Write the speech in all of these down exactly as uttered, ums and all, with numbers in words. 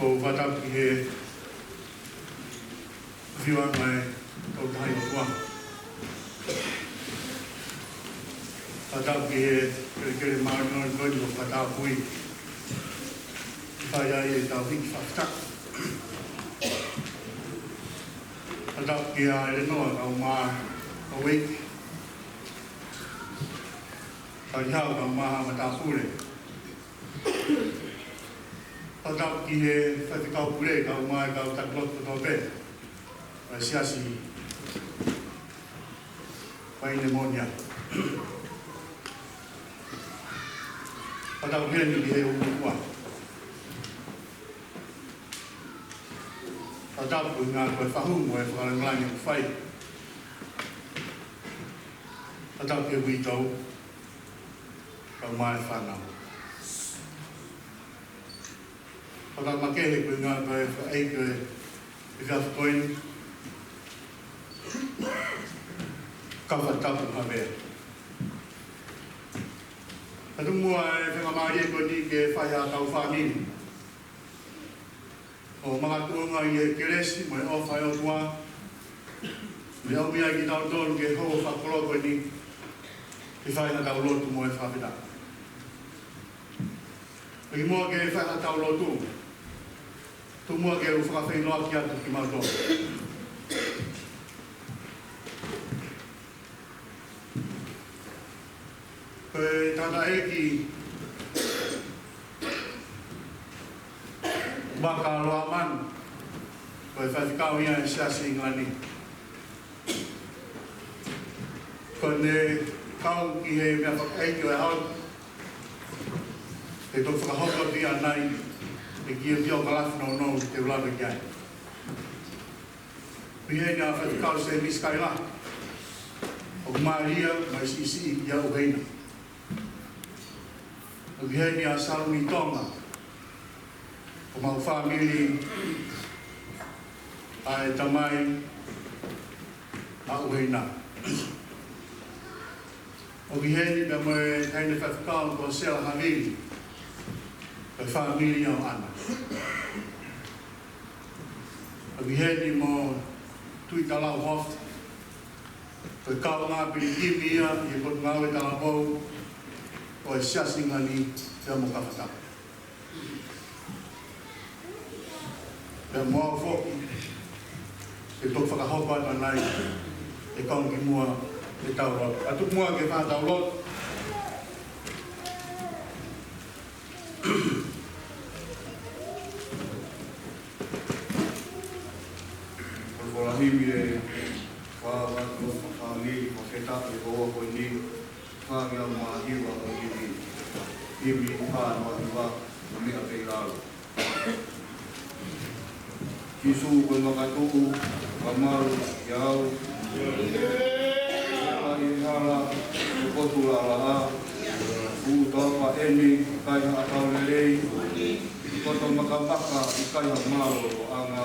ʻOku ou fakatapu ki he ʻAfio ʻa e Tolu Tahaʻi ʻOtua. Fakatapu ki he kelekele māʻoniʻoni ko eni ʻoku fakatapui ke fai ai ʻetau hiki fakafetaʻi. Fakatapu kia ʻElenoa kae ʻumaʻā ʻa Ueki, Talihau kae ʻumaʻā haʻa matāpule. Fakatapu ki he faifekau pule kae ʻumaʻā e kau taki lotu kotoa pē ʻo e Siasi Vaine Moʻonia. Fakatapu heni ki he ʻū motuʻa. Fakatapu ʻi he ngaahi ko e fahu mo e fakalāngilangi ʻoku fai. Fakatapu ki he uitou kae ʻumaʻā e fānau. Fakatapu makehe ki he ngaahi ko e fakaʻeiki ʻo e efiafi ko eni. Kau fakatapu Havea. Ka tuku muʻa e faingamālie ko eni ke fai ha kau fāmili ʻo makatuʻunga ʻi he kelesi mo e ʻofa ʻa e ʻOtua, mo e ʻomi ai kitautolu ke hoko fakakoloa ko eni ke fai haʻatau lotu mo e fakafetaʻi. Pea kimuʻa ke fai haʻatau lotu, tuku muʻa ke u fakafeʻiloaki atu kimautolu. Ko e tangataʻeiki Vaka Loamanu, ko e faifekau ia ʻo e Siasi ʻIngilani. Ko ʻene kau ki he meʻa fakaʻeiki ʻo e ʻaho, ʻe toki fakahoko atu ia ʻanai ʻe he kiʻi piokalafi nounou te u lave ki ai. ʻOku ʻi heni ʻa Faifekau Semisi Kaila, ʻoku mālie ia, mai siʻisiʻi ia ʻUheina. ʻOku ʻi heni ʻa Salumi Tonga, ko homau fāmili ʻa e tamai ʻa ʻUheina. ʻOku ʻi heni pea mo e taʻahine faifekau ko Sela Havili, ko e fāmili ia ʻo ʻAna. ʻOku ʻi heni mo Tuʻi Talau Hofi, ko e kaungā pilikimi ia ʻi he Potungāue Talavou ʻo e Siasi ʻIngilani, pea mo Kafatapu. Pea mo au foki, ʻe toki fakahoko atu ʻanai e kau kimuʻa ʻetau lotu. Ka tuku muʻa ke fai haʻatau lotu. Ko e folofola himi ʻe fā, ʻoku ou fakaʻamu ke fakafetaʻi he houa ko eni, fā ngeau mā hiva ʻo e himi. Himi fā noa hiva, ʻo meʻa pē ʻi lalo. Sīsū ko e makatuʻu, fakamalu kiate au. Ka ʻi he hala, ko e potu laʻalaʻā. Ua tapa eni, ʻikai haʻatau lelei. Poto makamaka, ʻikai ha mālōlōʻanga.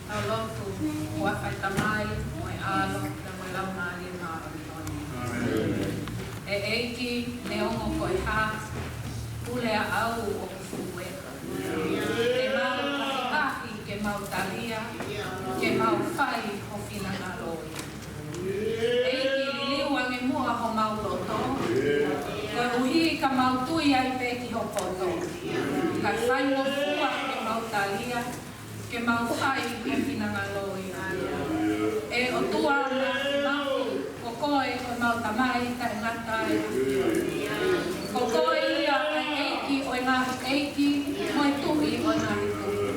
Tau lotu. ʻOku ʻafai Tamai, mo e ʻAlo, pea mo e Laumālie Māʻoniʻoni. ʻE ʻEiki, neongo ko e hā, pule ʻa au ʻoku fuʻu ē. Ke mau ʻahiʻahi, ke mau talia, ke mau fai ho finangalo. ʻEiki, liliu ange muʻa homau loto, koeʻuhi ka mau tui ai pē ki ho poto. Kae faingofua ke mau talia, ke mau fai ho finangalo. ʻE ʻOtua Māfimafi, ko koe ko ʻemau Tamai taʻengata ʻa e ʻAfiona. Ko koe ia ʻa e ʻEiki ʻo e ngaahi ʻeiki, mo e Tuʻi ʻo e ngaahi tuʻi.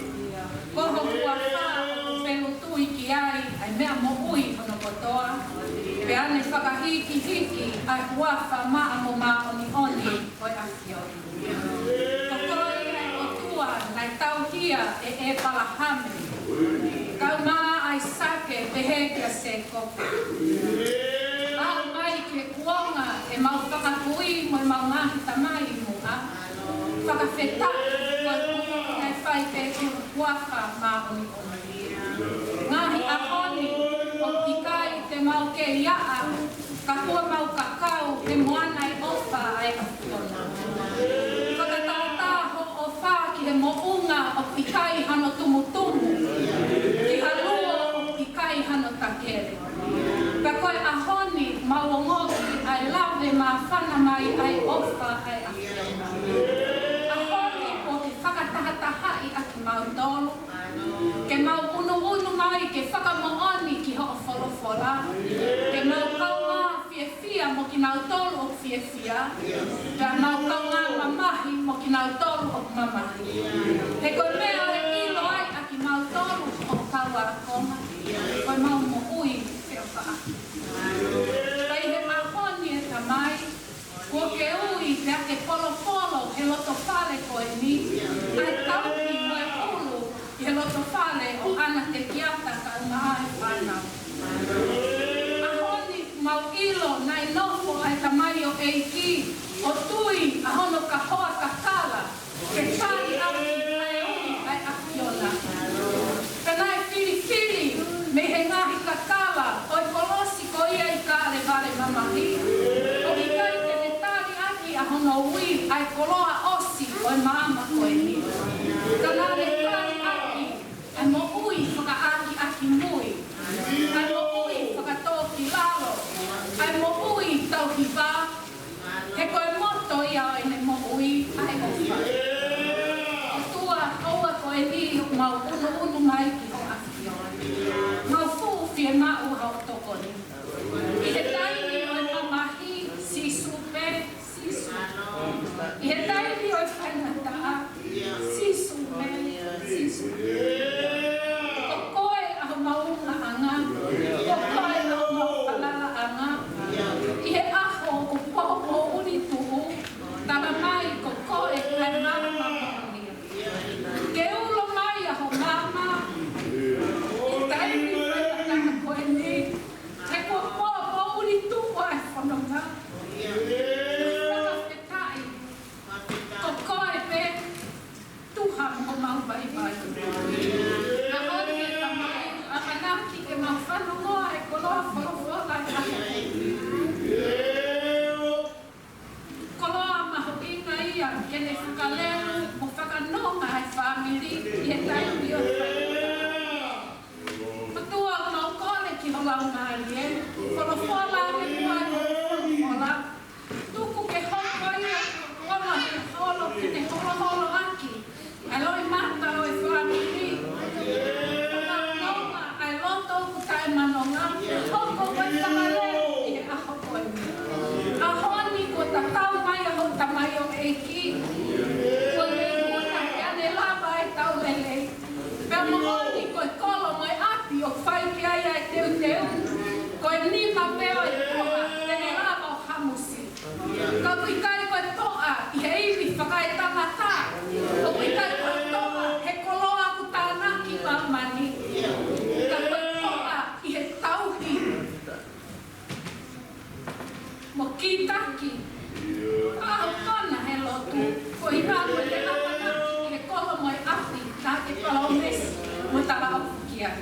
Ko ho huafa ʻoku feʻunga ki ai ʻa e meʻa moʻui hono kotoa. Pea ne fakahikihiki ʻa e huafa maʻa mo māʻoniʻoni ʻo e ʻAfiona. Ko koe ia ʻe ʻOtua naʻe tauhi ʻe ʻĒpalahame, kae ʻumaʻā ʻAisake pehē kia Sēkope. Aʻu mai ki he kuonga ʻemau fanga kui mo ʻemau ngaahi tamai muʻa. Fakafetaʻi ko e kuonga naʻe fai pē ki he huafa māʻoniʻoni. Ngaahi ʻaho ni ʻoku ʻikai te mau kei ʻaʻa, ka kuo mau kakau he moana ʻo e ʻofa ʻa e ʻAfiona. Fakatātā hoʻo ʻofa ki he moʻunga ʻoku ʻikai hano tumutumu, ki ha luo ʻoku ʻikai hano takele. Pea ko e ʻaho ni mau ongoʻi ʻa e lave māfana mai ʻa e ʻofa ʻa e ʻAfiona. ʻAho ni kuo ke fakatahatahaʻi ʻa kimautolu, ke mau ʻunuʻunu mai ke fakamoʻoni ki hoʻo folofola, ke mau kaungā fiefia mo kinautolu ʻoku fiefia, pea mau kaungā mamahi mo kinautolu ʻoku mamahi. He ko e meʻa ʻe ʻilo ai ʻa kimautolu ʻoku kau ākonga, ko ʻemau moʻui feʻofaʻaki. Pea ʻi he ʻaho ni ʻe Tamai, kuo ke ui pea ke polopolo he loto fale ko eni, ʻa e tauhi mo e ʻulu ʻi he loto fale ʻo ʻAna Tekiata kae ʻumaʻā e fānau. ʻAho ni mau ʻilo naʻe nofo ʻa e tamaioʻeiki ʻo tui ʻa hono kahoa kakala ke tali ʻaki ʻa e ui ʻa e ʻAfiona. Ka naʻe filifili mei he ngaahi kakala ʻo e kolosi ko ia ʻi Kalevale mamahi, ʻo ʻikai ke ne tali ʻaki ʻa hono ui ʻa e koloa ʻosi ʻo e maama ko eni. Ka naʻa ne tali ʻaki ʻa e moʻui fakaʻakiʻakimui, ʻa e moʻui fakatōkilalo, ʻa e moʻui tauhi vā, he ko e moto ia ʻo ʻene moʻui ʻa e ʻofa. ʻOtua, ʻoua ko eni ʻoku mau ʻunuʻunu mai ki ho ʻAfiona. Mau fuʻu fiemaʻu hoʻo tokoni. ʻI he taimi ʻo e mamahi, Sīsū pē, Sīsū. ʻI he taimi ʻo e faingataʻa, Sīsū pē, Sīsū. Ko koe ʻa homau ʻulungaanga, ko koe ʻa homau falalaʻanga. ʻI he ʻaho ʻoku poupou ʻuli tuʻu, tala mai ko koe ʻa e maama moʻoni. Ke ulo mai ʻa ho maama ʻi he taimi faingataʻa ko eni, he kuo poupou ʻuli tuʻu ʻa e fononga. Fakafetaʻi. Ko koe pē, Tuha mo homau vaivai. Ka ʻoku ke Tamai, ʻamanaki ke mau fanongoa e koloa folofola ʻa e ʻAfiona. Koloa mahuʻinga ia ke ne fakalelu mo fakanonga e fāmili ʻi he taimi ʻo e faingataʻa. Folofola ʻa e ʻOtua, folofola. Tuku ke hoko ia ko e holo, ke ne holoholo ʻaki ʻa e loʻimata ʻo e fāmili. Fakanonga ʻa e loto ʻoku taʻemanonga, hoko ko e fakalea ʻi he ʻaho ko eni. ʻAho ni kuo tatau mai ʻa hoʻo tamaioʻeiki. Kuo ne ikunaʻi ʻa ʻene lava ʻa e tau lelei. Pea moʻoni ko e kolo mo e ʻapi ʻoku fai ki ai ʻa e teuteu, ko e nima pē ʻo e toʻa te ne lava ʻo hamusi. Ka ʻoku ʻikai ko e toʻa ʻi he ivi fakaetangata, ʻoku ʻikai ko e toʻa he koloa ʻoku tānaki māmani. Ka ko e toʻa ʻi he tauhi mo kītaki. ʻA e kona he lotu, ko e ʻuhinga ko e te ʻamanaki ki he kolo mo e ʻapi, naʻa ke palōmesi mo talaʻofa ki ai.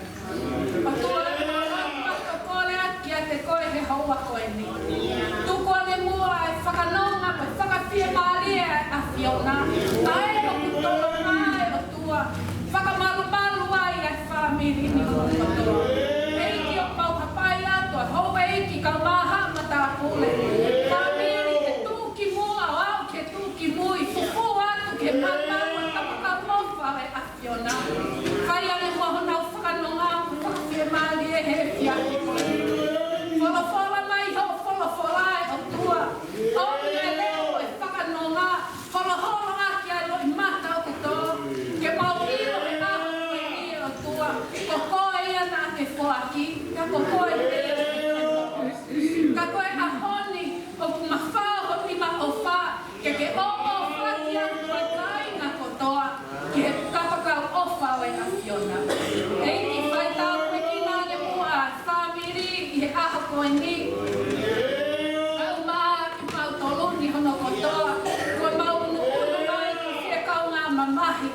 ʻOtua ē, ʻoku mau kole atu kiate koe he houa ko eni. Tuku ʻanenai muʻa ʻa e fakanonga mo e fakafiemālie ʻa e ʻAfiona. Taʻe ʻoku tolonga ʻe ʻOtua. Fakamalumalu ai ʻa e fāmili ni kotoa. ʻEiki, ʻoku mau hapai atu ʻa e houʻeiki kae ʻumaʻā haʻa matāpule. Fāmili ke tuʻu ki muʻa ʻo aʻu ki he tuʻu ki mui, fufū atu ke malumalu ʻa e kau ʻofa ʻa e ʻAfiona. Fai ʻanenai muʻa honau fakanonga mo e fakafiemālie he efiafi ko eni. Folofola mai hoʻo folofola ʻe ʻOtua. ʻOmi ʻa e leʻo ʻo e fakanonga, holoholo ʻaki ʻa e loʻimata ʻoku tō, ke mau ʻilo he ʻaho ko eni ʻe ʻOtua, ko koe ia naʻa ke foaki, ka ko koe ia. Ka ko e ʻaho ni, ʻoku mafao ho nima ʻofa, ke ke ʻoʻofa ki he kāinga kotoa, ki he kapakau ʻofa ʻo e ʻAfiona. ʻEiki, fai tāpuekina ʻanenai muʻa ʻa e fāmili ʻi he ʻaho ko eni. Kae ʻumaʻā kimautolu ni hono kotoa, kuo mau unuunu mai ki he fie kaungā mamahi.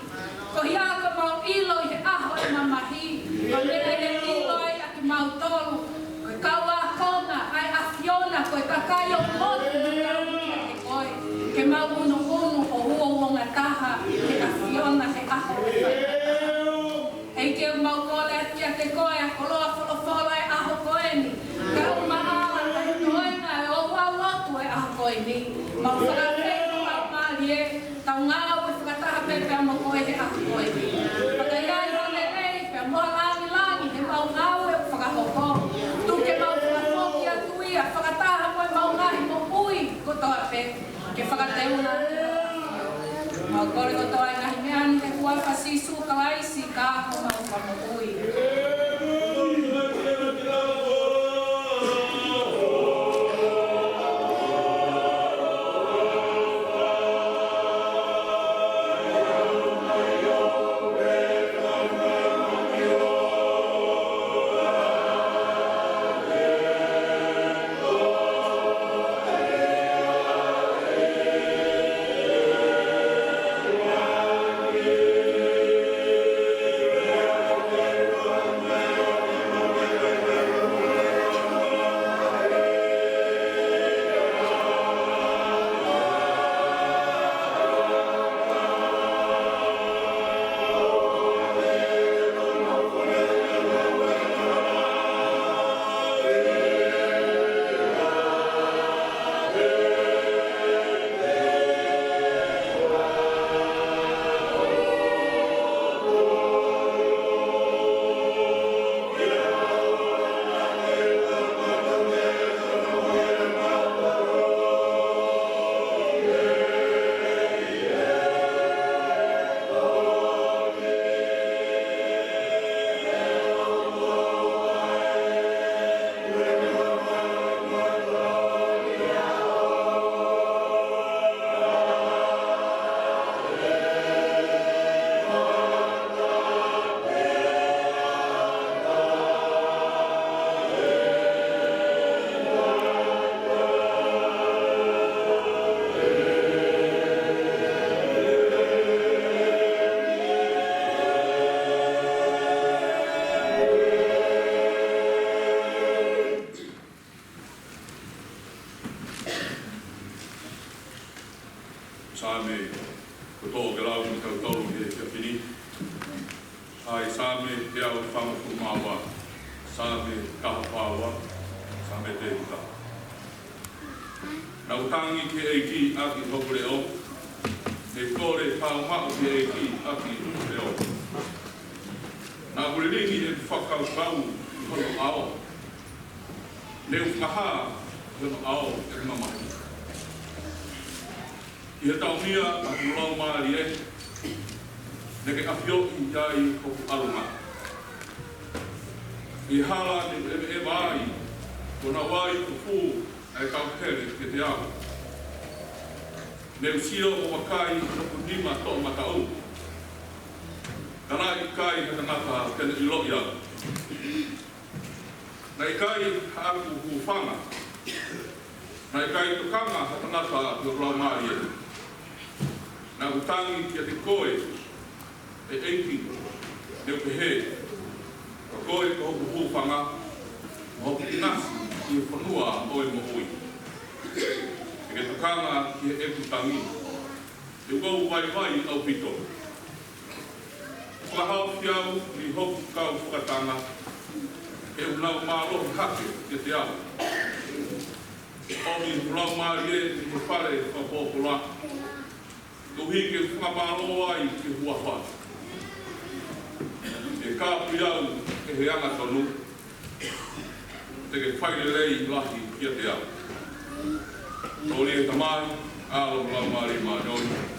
Ko ia kuo mau ʻilo ʻi he ʻaho ʻo e mamahi, ko e meʻa ia ʻe ʻilo ai ʻa kimautolu, ko e kau ākonga ʻa e ʻAfiona, ko e kakai ʻoku motu mo tauhi kiate koe, ke mau unuunu ʻo uouongataha ki he ʻAfiona he ʻaho ʻo e faingataʻa. ʻEiki, ʻoku mau kole atu kiate koe ʻa e koloa folofola ʻo e ʻaho ko eni, kae ʻumaʻā ʻa e toenga ʻo e ouau lotu ʻo e ʻaho ko eni. Mau fakafetaʻi, mau mālie, tau ngāue fakataha pē pea mo koe he ʻaho ko eni. Fakaiʻi ho lelei pea mo e lāngilangi he mau ngāue ʻoku fakahoko. Tuku ke mau fakafoki atu ia fakataha mo ʻemau ngaahi moʻui kotoa pē. Ke fakateunga. Mau kole kotoa ʻa e ngaahi meʻa ni he huafa ʻo Sīsū Kalaisi ko homau Fakamoʻui. Saame, ko e tō ke lau ni kau tolu he efiafi ni. ʻA e Saame teau fāngofulu mā ua. Saame taha fā ua. Metelika. Naʻá ku tangi ki he ʻEiki ʻaki hoku leʻo, ne u kole fakaʻamu ki he ʻEiki ʻaki hoku leʻo. Naʻá ku lilingi ʻeku fakakaukau ʻi hono ʻao, ne u fakahā ʻi hono ʻao ʻeku mamahi. ʻI he taumia ʻa hoku laumālie, ne ke ʻafioʻi ai hoku ʻalunga. ʻI he hala ne u ʻeveʻeva ai, kuo nau ʻai fufū ʻa e kau hele kiate au. Ne u sio mo vakai ʻi hoku nima toʻomataʻu, ka naʻe ʻikai ha tangata te ne ʻiloʻi au. Naʻe ʻikai haʻaku hūfanga, naʻe ʻikai tokanga ha tangata ki hoku laumālie. Naʻá ku tangi kiate koe, ʻe ʻEiki, ne u pehē, ko koe ko hoku hūfanga, mo hoku ʻinasi ʻi he fonua ʻo e moʻui. Te ke tokanga ki heʻeku tangi, he ʻoku ou vaivai ʻaupito. Fakahaofi au ʻi hoku kau fakatanga, he ʻoku nau mālohi hake kiate au. ʻOmi hoku laumālie ʻi he fale fakapōpula, koeʻuhi ke fakamālō ai ki he huafa. Ke kāpui au ʻe he angatonu, te ke fai lelei lahi kiate au. Toli e Tamai, ʻAlo, Laumālie Māʻoniʻoni.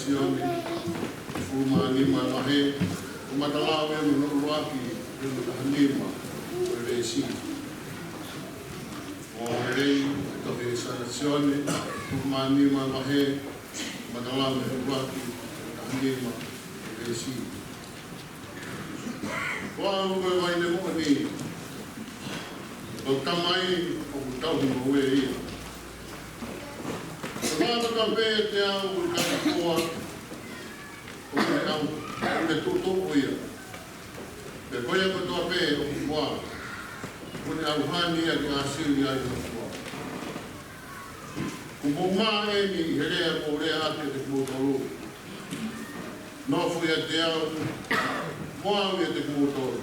Sione, hongofulu mā nima e vahe, ʻoku mata lave ia mei hono ʻuluaki ki hono taha nima ʻo e veesi. ʻOku lelei e tohi ʻa Sione, hongofulu mā nima e vahe, ʻoku mata lave mei hono ʻuluaki ki hono taha nima ʻo e veesi. Ko au ko e vaine moʻoni, ko e tamai ʻoku tauhi ngoue ia. Ko e vā kotoa pē ʻiate au ʻoku ʻikai fua, ʻoku ne ʻau, ʻoku ne tuʻutuʻu ia. Pea ko ia kotoa pē ʻoku fua, ʻoku ne ʻauha ni ia ke ʻāsili ai hono fua. Kuo mou maʻa eni ʻi he lea kuo u lea atu kiate kimoutolu. Nofo ʻiate au, mo au ʻiate kimoutolu.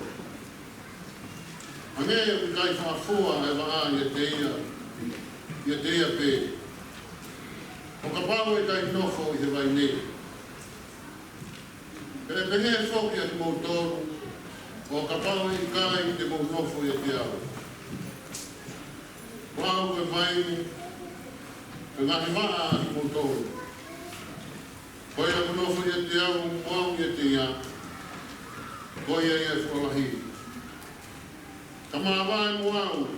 Hangē ʻoku ʻikai faʻa fua e vaʻa ʻiate ia, ʻiate ia pē, ʻo kapau ʻe ʻikai nofo ʻi he vaine. Pea ʻe pehē foki ʻa kimoutolu, ʻo kapau ʻe ʻikai te mou nofo ʻiate au. Ko au ko e vaine, ko e ngaahi vaʻa ʻa kimoutolu. Ko ia ʻoku nofo ʻiate au, mo au ʻiate ia, ko ia ia ʻe fua lahi. Ka māvae mo au,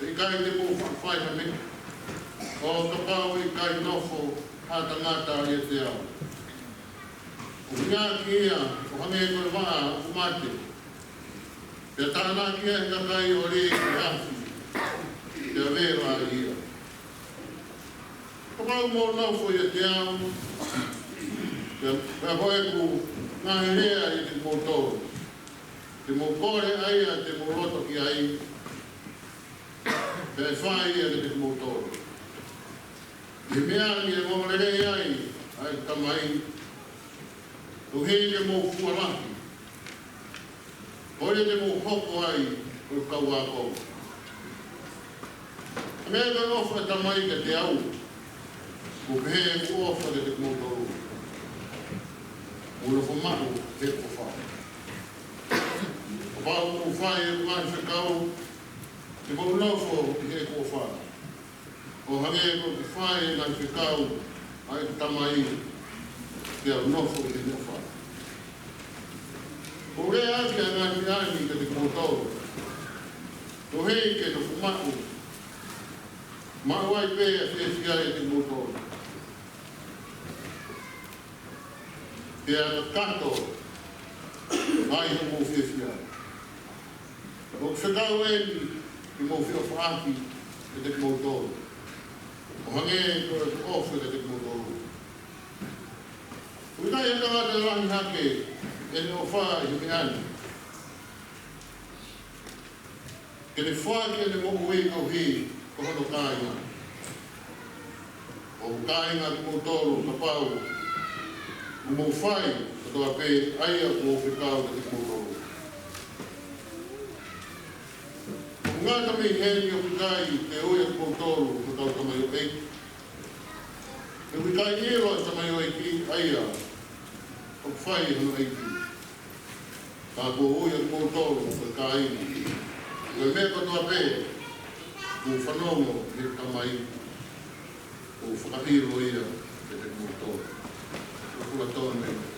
ʻe ʻikai te mou faʻa fai ha meʻa, ʻo kapau ʻe ʻikai nofo ha tangata ʻiate au. ʻOku liʻaki ia ʻo hangē ko e vaʻa ʻoku mate, pea tānaki ia ʻe he kakai ʻo lī ki he afi, pea vela ai ia. Kapau ʻoku mou nofo ʻiate au, pea, pea ko ʻeku ngaahi lea ʻiate kimoutolu, te mou kole ʻa ia te mou loto ki ai, pea ʻe fai ia kiate kimoutolu. Ko e meʻa ni ʻe ongoongolelei ai ʻa e Tamai, koeʻuhi ke mou fua lahi, ko ia te mou hoko ai ko ʻeku kau ākonga. Hangē ko e ʻofa ʻa e Tamai kiate au, ʻoku pehē ʻeku ʻofa kiate kimoutolu, mou nofo maʻu ʻi heʻeku ʻofa. Kapau ʻoku mou fai ʻeku ngaahi fekau, te mou nofo ʻi heʻeku ʻofa, ʻo hangē ko ʻeku fai e ngaahi fekau ʻa ʻeku Tamai, pea u nofo ʻi heʻene ʻofa. Ko u lea ʻaki ʻa e ngaahi meʻa ni kiate kimoutolu, koeʻuhi ke nofo maʻu, maʻu ai pē ʻa e fiefia ʻiate kimoutolu, pea kakato ai hoʻomou fiefia. ʻOku ou fekau eni ke mou feʻofaʻaki kiate kimoutolu, ʻo hangē ko ʻeku ʻofa kiate kimoutolu. ʻOku ʻikai ha tangata ʻe lahi hake ʻene ʻofa ʻi he meʻa ni, ke ne foaki ʻene moʻui koeʻuhi ko hono kāinga. ʻOku ou kāinga ʻa kimoutolu, kapau ʻoku mou fai kotoa pē ʻa ia ʻoku ou fekau kiate kimoutolu. ʻOku ngata mei heni ʻoku ʻikai te u ui ʻa kimoutolu ko e kau tamaioʻeiki, he ʻoku ʻikai ʻilo ʻa e tamaioʻeiki ʻa ia ʻoku fai hono ʻeiki. Ka ʻoku ou ui ʻa kimoutolu ko e kāinga. Ko e meʻa kotoa pē ʻoku ou fanongo mei he Tamai, ʻoku ou fakaʻilo ia kiate kimoutolu. Ko e fuʻu tonu eni.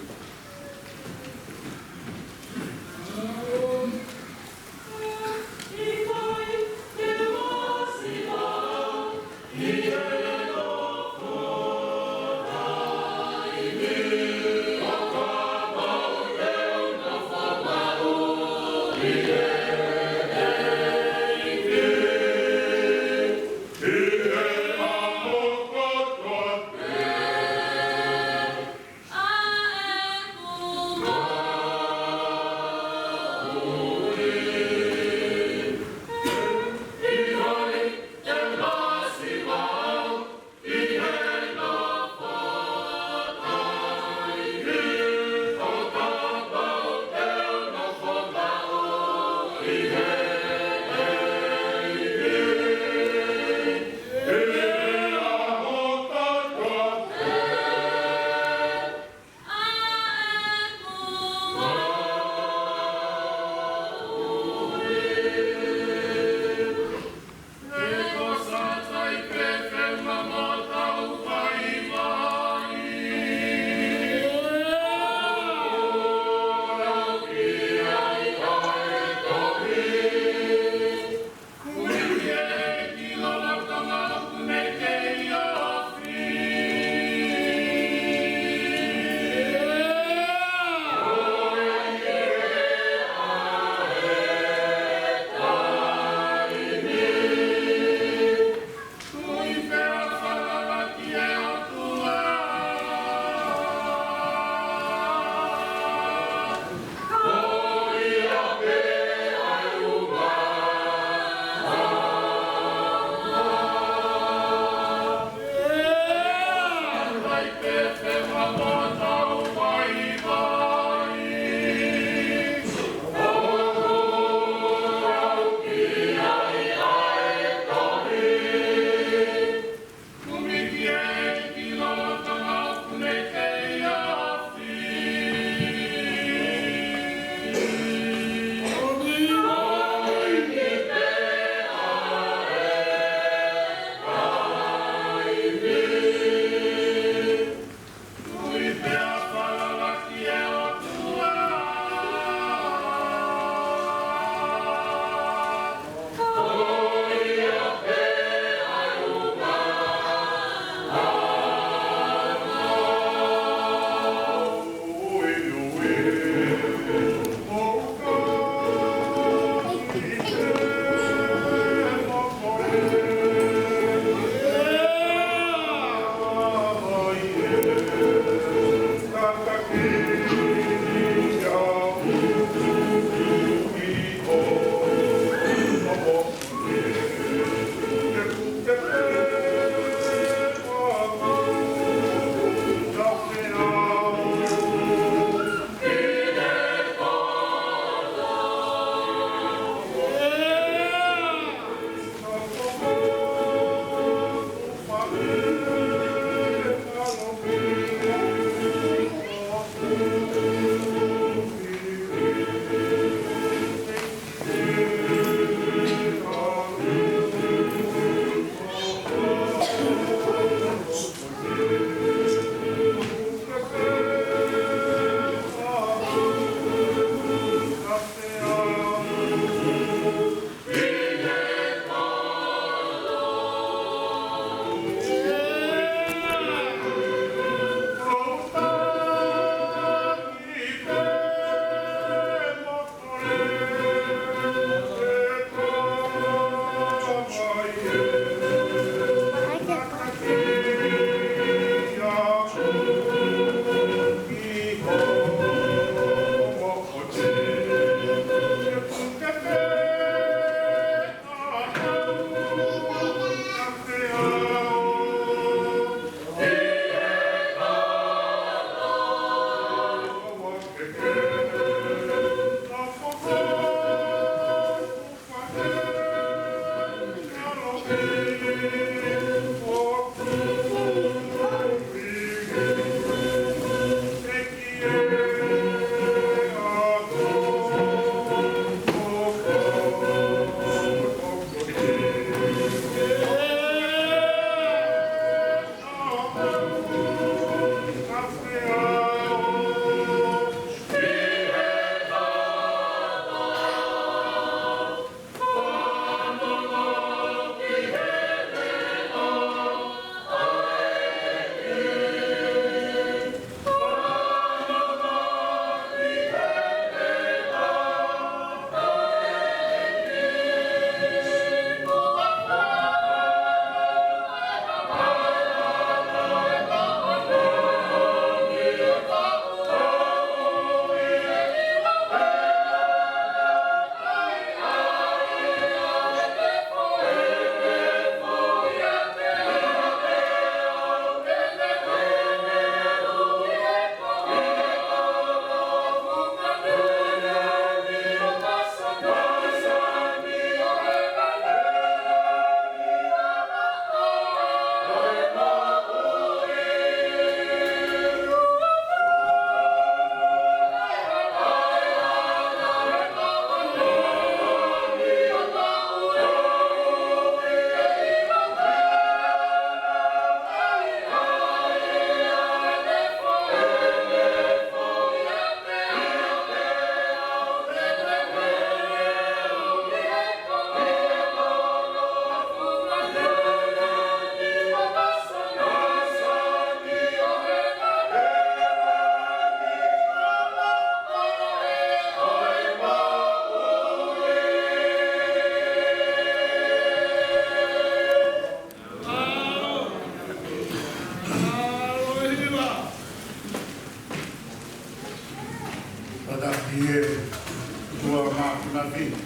ʻAfio.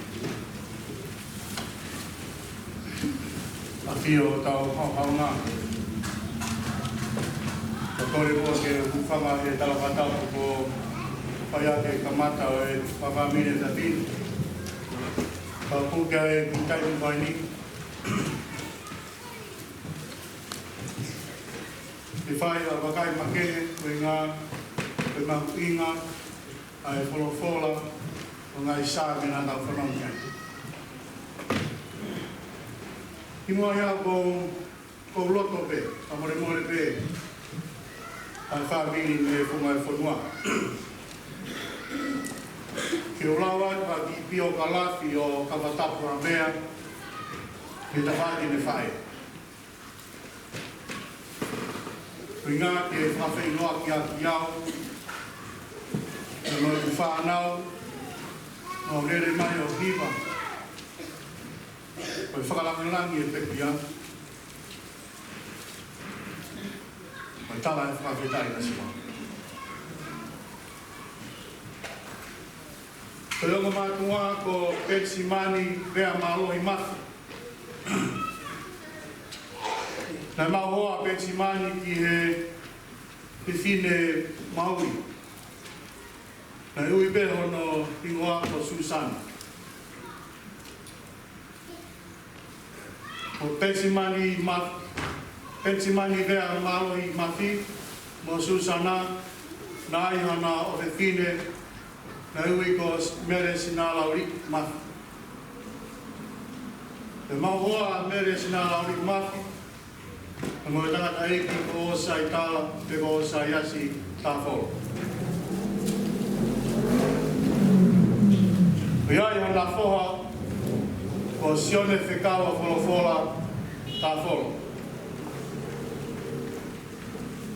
ʻAfio ʻetau haohaonga. Ka kole muʻa ke u hūfanga he talafakatapu kuo fai ʻaki e kamata ʻo e fakafāmili ʻa e ʻAfio. Ka puke ai e kiʻi taimi ko eni ke fai ha vakai makehe, ko e ngaahi, ko e mahuʻinga ʻa e folofola ʻo e ngaahi Saame naʻa tau fanongo ki ai. Kimuʻa ia ʻoku ou, ʻoku ou loto pē, fakamolemole pē, ʻa e fāmili mei he funga ʻo e fonua. Ke u lau atu ha kiʻi piokalafi ʻo Kafatapu Havea, mei he tafaʻaki ne faʻē. Ko e ʻuhinga ke fakafeʻiloaki ʻaki au, pea mo ʻeku fānau, ʻo lele mai ʻo hiva, ko e fakalangilangi e pekia, ko e tala e fakafetaʻi na siwa. Ko e ongo mātuʻa ko Penisimani Vea Mālohi Mafi. Naʻe maʻu hoa ʻa Penisimani ki he fefine Maui. Naʻe ui pē hono hingoa ko Susana. Ko Penisimani Ma-, Penisimani Vea Mālohi Mafi mo Susana, naʻe ʻi ai hona ʻofefine, naʻe ui ko Mele Sinalauli Mafi. Naʻe maʻu hoa ʻa Mele Sinalauli Mafi, pea mo e tangataʻeiki ko ʻOsaitala, pe ko ʻOsaiasi Tāfolo. Pea ʻi ai hona foha ko Sione Fekau ʻa Folofola Tāfolo.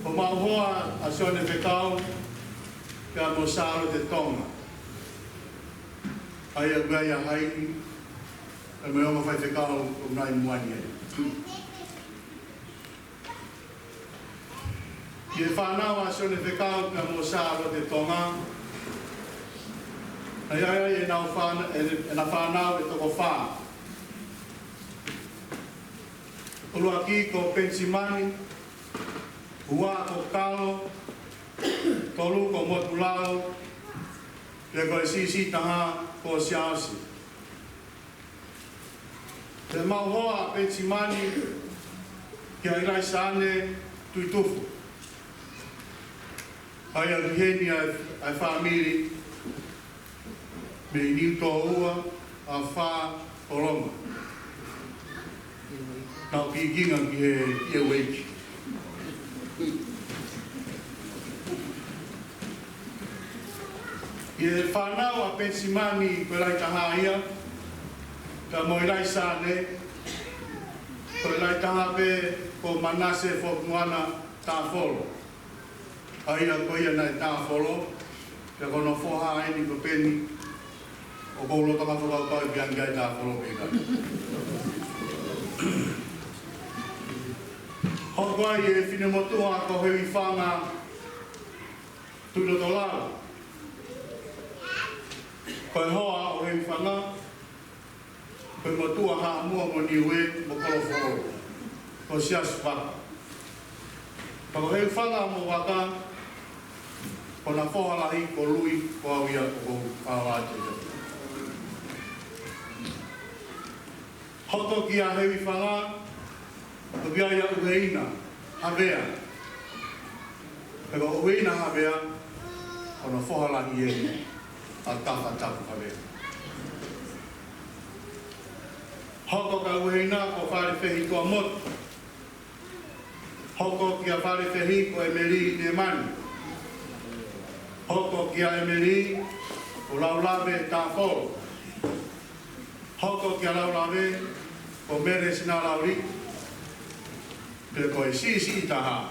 Kuo maʻu hoa ʻa Sione Fekau pea mo Sālote Tonga. ʻA ia ʻoku ʻi ai ʻa Haini, pea mo e ongo faifekau ʻoku nau ʻi muʻa ni ai. ʻI he fānau ʻa Sione Fekau pea mo Sālote Tonga, naʻe ʻi ai ʻenau fāna-, ʻe-, ʻena fānau ʻe toko fā. ʻUluaki ko Penisimani, ua ko Kalo, tolu ko Motulau, pea ko e siʻisiʻi taha ko Siaosi. Pea maʻu hoa ʻa Penisimani kia ʻIlaisaane Tuʻitufu. ʻA ia ʻoku ʻi heni ʻa e, ʻa e fāmili mei Niutōua, ʻAfā, Kolonga. Nau pikinga ki he, ki he ueiki. ʻI he fānau ʻa Penisimani ko e lahi taha ia, pea mo ʻIlaisaane, ko e lahi taha pē ko Manase Fotuana Tāfolo. ʻA ia ko ia naʻe Tāfolo, pea ko hono foha eni ko Peni, ʻoku ou loto fakakaukau pē ange ai Tāfolo pe ʻikai. Hoko ai e finemotuʻa ko Heuifanga Tuʻilotolau. Ko e hoa ʻo Heuifanga, ko e motuʻa Haʻamoa mo Niue mo Kolofoʻou, ko Siaosi Vaka. Pea ko Heuifanga mo Vaka, ko hona foha lahi ko Lui, ko au ia ʻoku ou ʻalu atu ia. Hoko kia Heuifanga, ʻoku ʻi ai ʻa ʻUheina Havea. Pea ko ʻUheina Havea, ko hono foha lahi eni ʻa Kafatapu Havea. Hoko kia ʻUheina ko Falefehi Tuʻamotu. Hoko kia Falefehi ko ʻEmelī Nemani. Hoko kia ʻEmelī ko Laulave Tāfolo. Hoko kia Laulave ko Mele Sinalauli, pea ko e siʻisiʻi taha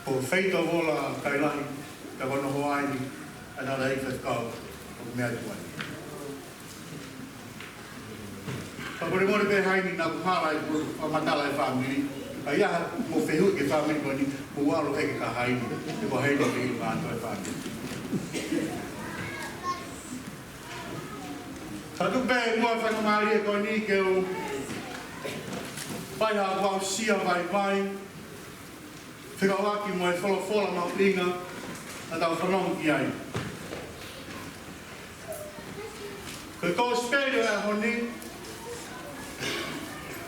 ko Feitovola Kailahi, pea ko hono hoa eni ʻa e tangataʻeiki faifekau ʻo Meʻatuʻa. Fakamolemole pē Haini naʻa ku hala ʻi he fakamatala e fāmili. Ka ʻi ai haʻamou fehuʻi ki he fāmili ko eni, mou ʻalu ʻeke kia Haini. He ko Haini ke ʻilo kātoa e fāmili. Tau tuku pē muʻa e faingamālie ko eni ke u fai haʻaku aʻusia vaivai fekauʻaki mo e folofola mahuʻinga naʻa tau fanongo ki ai. Ko e kosipeli ʻo e ʻaho ni,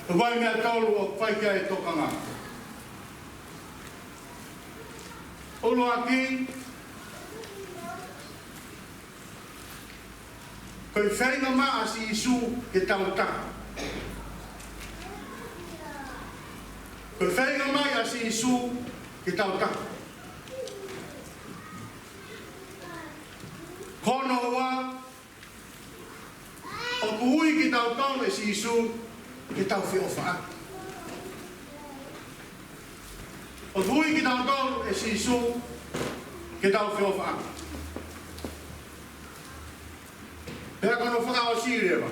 ʻoku ʻi ai e meʻa ʻe tolu ʻoku fai ki ai e tokanga. ʻUluaki, ko e feinga mai ʻa Sīsū ke tau taha. Ko e feinga mai ʻa Sīsū ke tau taha. Ko hono ua, ʻoku ui kitautolu ʻe Sīsū ke tau feʻofaʻaki. ʻOku ui kitautolu ʻe Sīsū ke tau feʻofaʻaki. Pea ko hono fakaʻosi leva,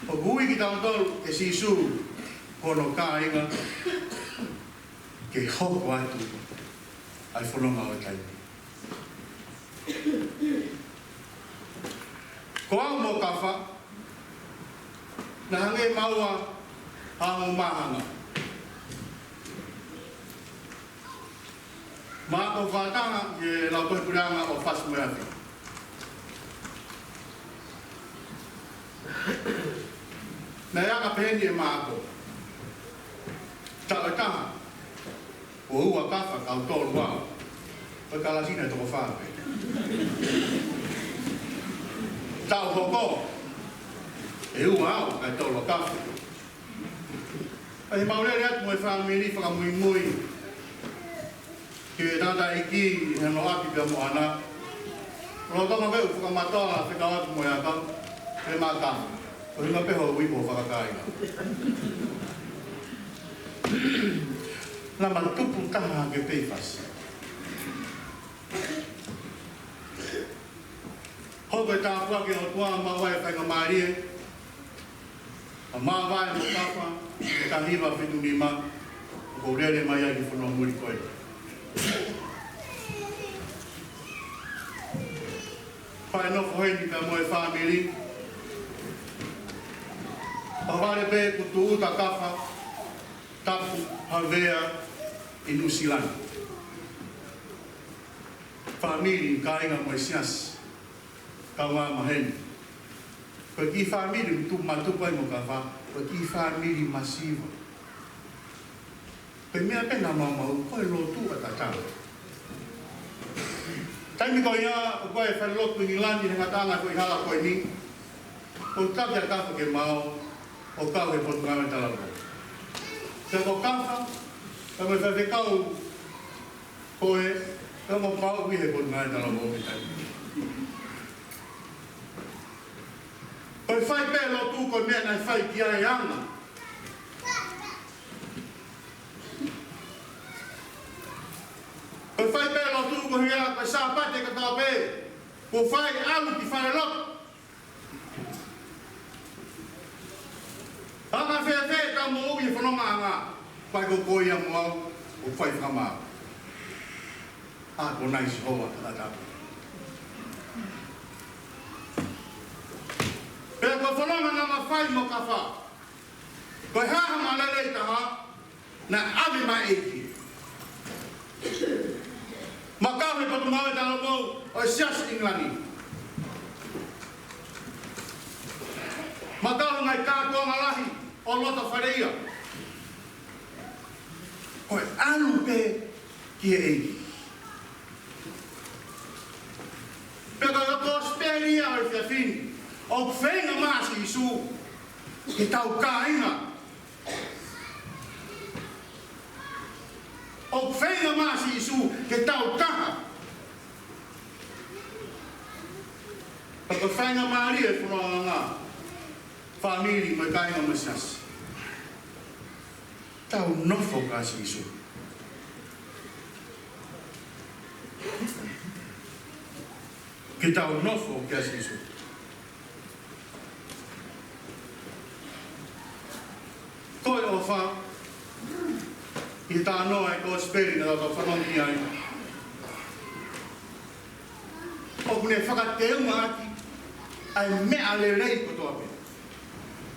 ʻoku ui kitautolu ʻe Sīsū ko hono kāinga ke hoko atu ʻa e fononga ʻo e taimi. Ko au mo Kafa, naʻe hangē maua ha ongo māhanga. Maʻa ko fakataha ʻi he Lautohi Puleʻanga ʻo Fasi mo e Afi. Naʻe aka pehē ni ʻe Maʻako: Taʻu ʻe taha, ʻoku ua Kafa, kau tolu au. Ko e kalasi naʻe toko fā pē. Taʻu hoko, ʻe ua au, kae tolu ʻa Kafa. ʻI heʻemau lele atu mo e fāmili fakamuimui ki he tangataʻeiki ʻi hono ʻapi pea mo ʻAna, lolotonga pē ʻeku fakamatoa fekauʻaki mo e ʻakau, pea mo Kafa, ko e ʻuhinga pē hoʻo ui mo hoʻo fakakāinga. Naʻa ma tupu taha hake pē ʻi Fasi. Hoko e tāpuaki ʻa e ʻOtua maʻau ʻa e faingamālie ʻa Maʻau mo Kafa, ʻi he taha hiva fitu nima, ʻoku ou lele mai ai ki he fonua muli ko ē. Fai nofo heni pea mo e fāmili. Pea vale pē kuo tūʻuta Kafa, tapu Havea ʻi Nuʻusila ni. Fāmili, kāinga mo e siasi, kaungā maheni. Ko e kiʻi fāmili ʻoku ma tupu ai mo Kafa, ko e kiʻi fāmili masiva. Ko e meʻa pē naʻa mau maʻu, ko e lotu ʻataʻatā. Taimi ko ia, ʻoku ʻi ai e falelotu ʻi ʻIngilani, he ngataʻanga ko ē ʻi he hala ko eni. ʻOku taki ʻa Kafa ke maʻu, ʻo kau he Potungāue Talavou. Pea ko Kafa, ka mo e faifekau ko ē, ka mo pau ui he Potungāue Talavou ʻi he taimi. Ko e fai pē lotu ko e meʻa naʻe fai ki ai e anga. Ko e fai pē lotu ko ia, ko e Sāpate kotoa pē, ko e fai ʻalu ki falelotu. Anga fēfē ʻetau moʻui he fonongaʻanga, fai ko koe ia mo au, ʻo fai fakamaau. ʻA ko nai Sihova ʻataʻatā. Pea ko e fononga naʻa ma fai mo Kafa, ko e hā hama lelei taha naʻe ʻave mai ʻe he ʻEiki. Ma kau he Potungāue Talavou ʻo e Siasi ʻIngilani. Ma kau he ngaahi kātoanga lahi ʻo loto fale ia. Ko e ʻalu pē ki he ʻEiki. Pea ko e kosipeli ia ʻo e efiafi ni, ʻoku feinga mai ʻa Sīsū ke tau kāinga. ʻOku feinga mai ʻa Sīsū ke tau taha. Pea ko e faingamālie e fonongaʻanga, fāmili mo e kāinga mo e siasi, tau nofo kia Sīsū. Ke tau nofo kia Sīsū. Ko e ʻofa, ʻi he talanoa e kosipeli naʻa tau fanongo ki ai, ʻoku ne fakateungaʻaki ʻa e meʻa lelei kotoa pē.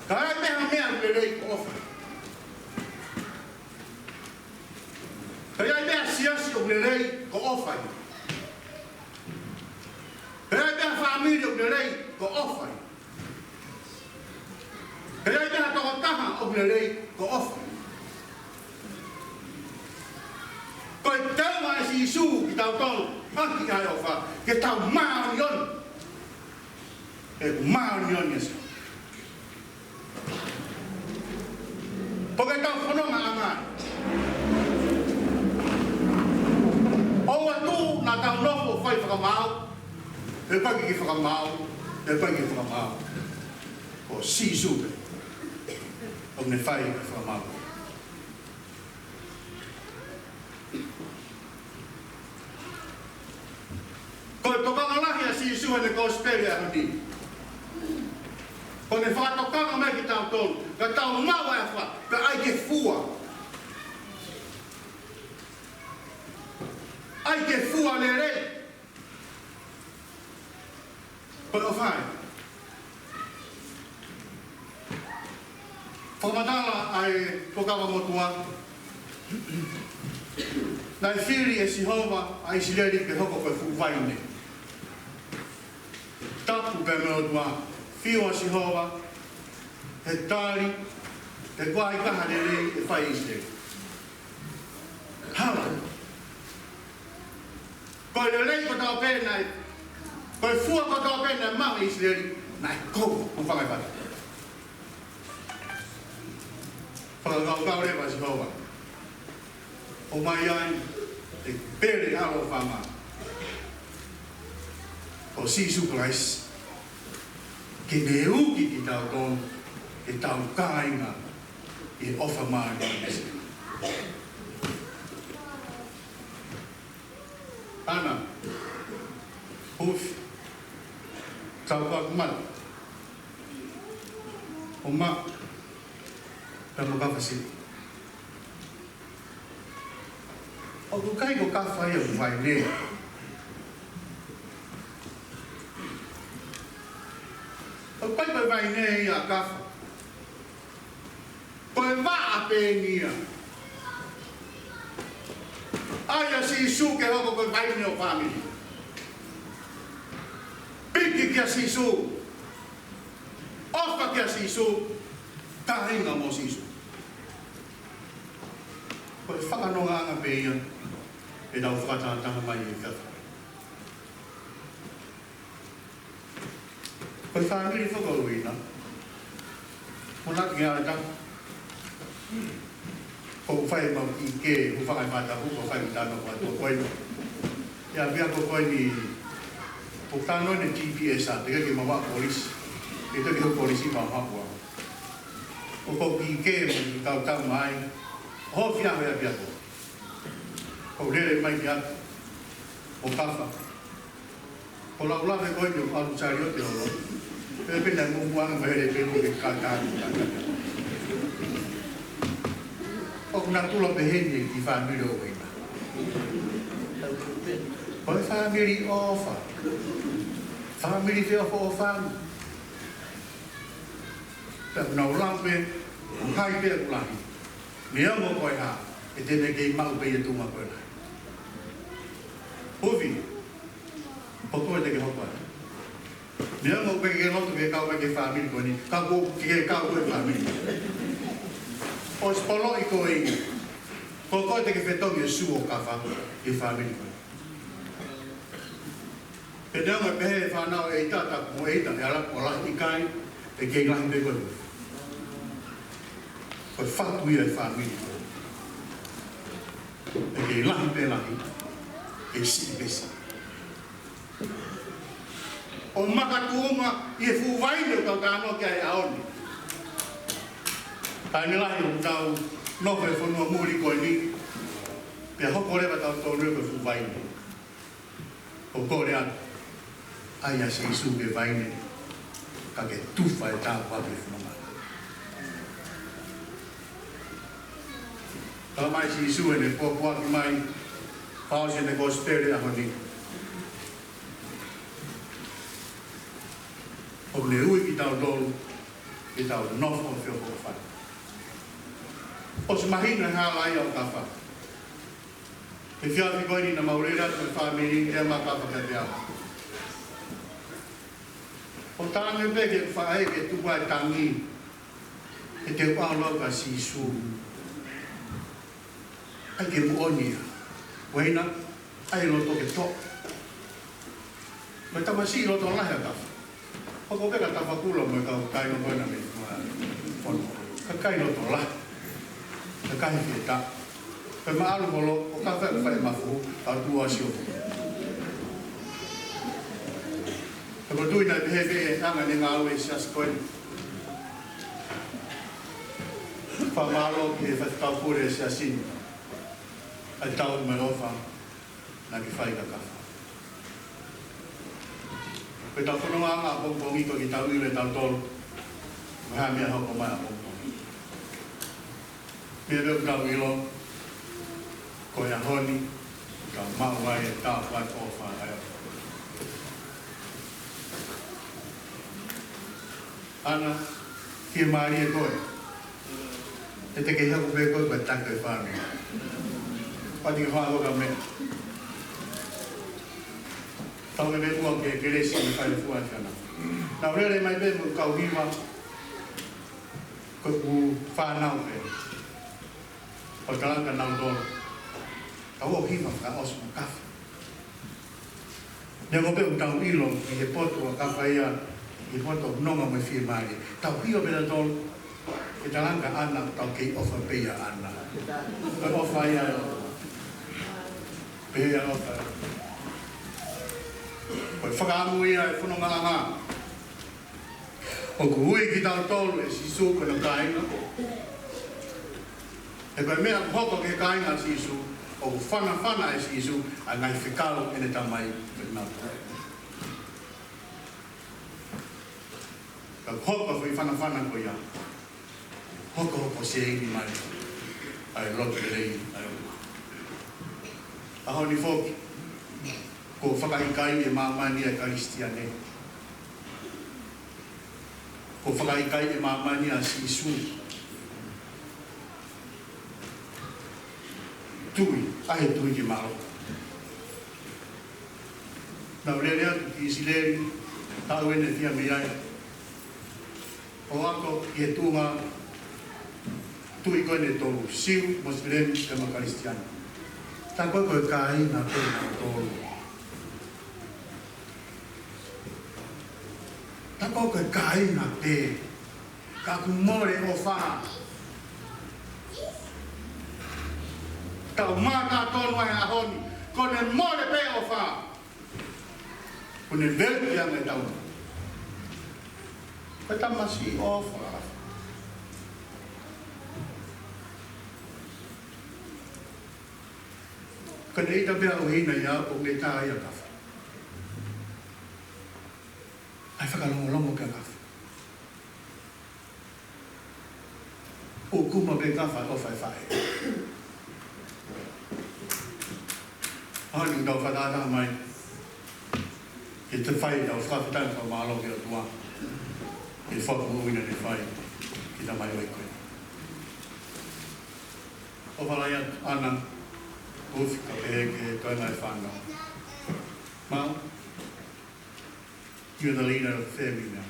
Ka ʻi ai pē ha meʻa lelei ko ʻofa. Ka ʻi ai pē ha siasi ʻoku lelei ko ʻofa ia. Ka ʻi ai pē ha fāmili ʻoku lelei ko ʻofa ia. Ka ʻi ai pē ha tokotaha ʻoku lelei ko ʻofa. Ko e teunga ʻe Sīsū kitautolu ʻaki ʻa e ʻofa, ke tau māʻoniʻoni. ʻE māʻoniʻoni ʻa Sīsū. Pea ke tau fononga ʻa e ngaahi. ʻOua naʻa tau nofo ʻo fai fakamaau. ʻE paki ki fakamaau, ʻe paki ki fakamaau. Ko Sīsū pē ʻoku ne fai fakamaau. Ko e tokanga lahi ʻa Sīsū ʻi he kosipeli ʻaho ni. Ko ʻene fakatokanga mai kiate kitautolu, ka tau maʻu ʻa e ʻofa, pea ʻai ke fua. ʻAi ke fua lelei. Ko e ʻofa ia. Fakamatala ʻa e Fuakava Motuʻa. Naʻe fili ʻe Sihova ʻa ʻIsileli ke hoko ko e fuʻu vaine. Tapu pē mo e ʻOtua, fiu ʻa Sihova, he tali, he kuo ʻikai ha lelei ʻe fai ʻe ʻIsileli. Hala. Ko e lelei kotoa pē naʻe, ko e fua kotoa pē naʻe maʻu ʻe ʻIsileli, naʻe kou, kou fanga fata. Fakakaukau leva ʻa Sihova. ʻOmai ai, ʻe pele ʻaloʻofa mai. Ko Sīsū Kalaisi. Ke ne uki kitautolu, ke tau kāinga, ʻi he ʻofa mai. ʻAna, Hufi, Taukakumata, ʻUma, pea mo Kafasi. ʻOku ʻikai ko Kafa ia ʻoku vaine. ʻOku ʻikai ko e vaine ia ʻa Kafa. Ko e vaʻa pē eni ia. ʻAi ʻa Sīsū ke hoko ko e vaine ʻo e fāmili. Piki kia Sīsū. ʻOfa kia Sīsū. Kāinga mo Sīsū. Ko e fakanongaʻanga pē ia ʻetau fakatātā mai ʻi he kafa. Ko e fāmili fakauina. Mo laki ata. ʻOku fai mau kiʻi kē, ʻoku fai mai tapu, ʻoku fai mai tapu, ʻoku fai mai. ʻI he ʻapiako ko eni, ʻoku tano ʻene G P S ʻa, teʻeki ke maʻu ʻa e kolisi. ʻE teʻeki ke kolisi maʻu ʻa e hapua. ʻOku kiʻi kē mo e kau tau mai. ʻOku fiha he ʻapiako. ʻOku lele mai ki atu. ʻOku kafa. ʻOku laulave ko eni ʻoku ʻalu saliote ʻo. Pea pehē naʻe muʻomuʻa ange mo e lele pē mo e kakā. ʻOku natula pehē ni ki he fāmili ʻo ʻena. Ko e fāmili ʻofa. Fāmili feʻofoʻofani. Pea ʻoku nau lau pē, ʻoku ʻi ai pē ʻoku lahi. Neongo ko e hā, ʻe te ne kei maʻu pē ʻi he tuʻunga ko ē. Hufi, ko koe te ke hoko ai. Neongo ʻoku ʻikai ke ke loto ke kau mai ki he fāmili ko eni, ka ʻoku ke kau ki he fāmili. ʻOsi poloʻi koe ia. Ko koe te ke fetongi e sū ʻo Kafa ki he fāmili ko eni. Pea neongo ʻe pehē ʻe he fānau ʻe ʻita, tapu mo ʻita, ʻe ala ko lahi ʻikai, ʻe kei lahi pē koe. Ko e fatu ia ʻo e fāmili. ʻE kei lahi pē lahi, ʻe siʻi pē siʻi. ʻO makatuʻunga ʻi he fuʻu vaine ʻoku tau talanoa ki ai he ʻaho ni. Taimi lahi ʻoku tau nofo he fonua muli ko eni, pea hoko leva ʻetau tōnounou ko e fuʻu vaine. ʻOku kole atu, ʻai ʻa Sīsū ke vaine, ka ke tufa e tāpuaki ʻo e fononga. Talamai ʻe Sīsū ʻene pōpoaki mai, fakaʻosi ʻene kosipeli ʻaho ni. ʻOku ne ui kitautolu ke tau nofo feʻofoʻofani. ʻOsi mahino e hala ia ʻo Kafa. He efiafi ko eni naʻa mau lele atu mo e fāmili, lea mai ʻa Kafa kiate au. ʻOku talaange pē ki he faʻē ke tuku ʻa e tangi, he te u ʻalu au kia Sīsū. ʻAi ke moʻoni ia. Ueina, ʻai loto ke toʻo. Mo e tamasiʻi loto lahi ʻa Kafa. Hoko pē kia Tafakula mo e kau kāinga ko ena mei Fuaʻamono. Kakai loto lahi. Kakai fietaʻa. Pea ma ʻalu holo, ʻo Kafa ʻoku fai mafu, ka tuʻu ʻo sio. He ko e tuʻi naʻe pehē pē ʻe anga ʻene ngāue he siasi ko eni. Fakamālō ki he faifekau pule he siasi ni. ʻA e tauhi mo e ʻofa naʻa ke fai kia Kafa. Ko ʻetau fononga ʻapongipongi ko ʻetau ʻilo ʻe tautolu ko e hā e meʻa ʻe hoko mai ʻapongipongi. Meʻa pē ʻoku tau ʻilo, ko e ʻaho ni, tau maʻu ai e tāpuaki ʻofa ʻa e ʻOtua. ʻAna, fiemālie koe. ʻE te kei haku pē koe, pea taki e fāmili. Pati ke hoa koka me. Tau me me ua ke kelesi ni fai fua ʻana. Naʻa ku lele mai pē mo e kau hiva. Ko ʻeku fānau pē. ʻO talaange kia nautolu. Ka ʻoku hiva fakaʻosi mo Kafa. Neongo pē ʻoku tau ʻilo ʻi he poto ʻa Kafa ia, ʻi he poto nonga mo e fiemālie. Tau hiva pē tautolu, ke talaange kia ʻAna, tau kei ʻofa pē ʻia ʻAna. Ko e ʻofa ia ʻa e ʻOtua. Pehē ʻa e ʻofa. Ko e fakaʻamu ia e fonongaʻanga. ʻOku ui kitautolu ʻe Sīsū ko hono kāinga. He ko e meʻa ʻoku hoko ki he kāinga ʻa Sīsū, ʻoku fanafana ʻe Sīsū ʻa e ngaahi fekau ʻene Tamai ko e nau. Ka ʻoku hoko e foʻi fanafana ko ia. Hokohoko seini mai ʻa e lotu lelei ʻa e ʻOtua. ʻAho ni foki, kuo fakaʻikaiʻi ʻe māmani ʻa e Kalisitiane. Kuo fakaʻikaiʻi ʻe māmani ʻa Sīsū. Tui, ʻa e tui ke mālō. Naʻa ku lele atu ki ʻIsileli, taʻu ʻeni ʻe fiha mei ai. ʻO ako ki he tuʻunga tui ko eni ʻe tolu, Siu, Mosilemi, pea mo e Kalisitiane. Tā ko ē ko e kāinga pē nautolu. Tā ko ē ko e kāinga pē. Ka ʻoku mole ʻofa. Tau mātā tonu ai he ʻaho ni. Kuo ne mole pē ʻofa. Kuo ne velu ki anga e tau. Ko e tamasiʻi ʻofa. Ka ne ʻita pē ʻa e ʻuhinga ia ʻoku ne tā ia Kafa. ʻAi fakalongolongo kia Kafa. ʻOku ma pē Kafa ʻofa e faʻē. ʻAho ni tau fakatātā mai. Ke te fai ʻetau fakafetaʻi mo e fakamālō ki he ʻOtua. Ke fakamoʻui naʻa ne fai. Ke tamai ʻo ʻikai. ʻOfa lahi atu ʻAna. Ufi ka pehē ki he toenga e fānau. Mau. You're the leader of the family now.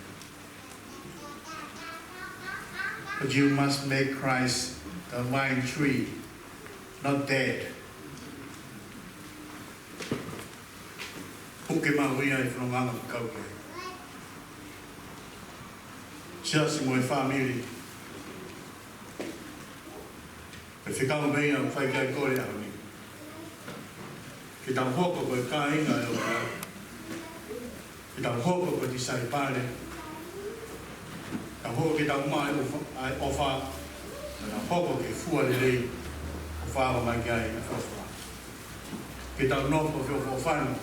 But you must make Christ the vine tree, not dead. Puke mahuʻinga e fononga ʻoku kau ki ai. Siasi mo e fāmili. Ko e fekau meʻa ʻoku fai ki ai e kole ʻaho ni. Ke tau hoko ko e kāinga ʻo e ʻOtua. Ke tau hoko ko e tisaipale. Tau hoko ke tau maʻu ʻa e ʻofa, ʻa e ʻofa. Tau hoko ke fua lelei. ʻOfa ʻoku ʻomai ki ai ʻa e folofola. Ke tau nofo feʻofoʻofani.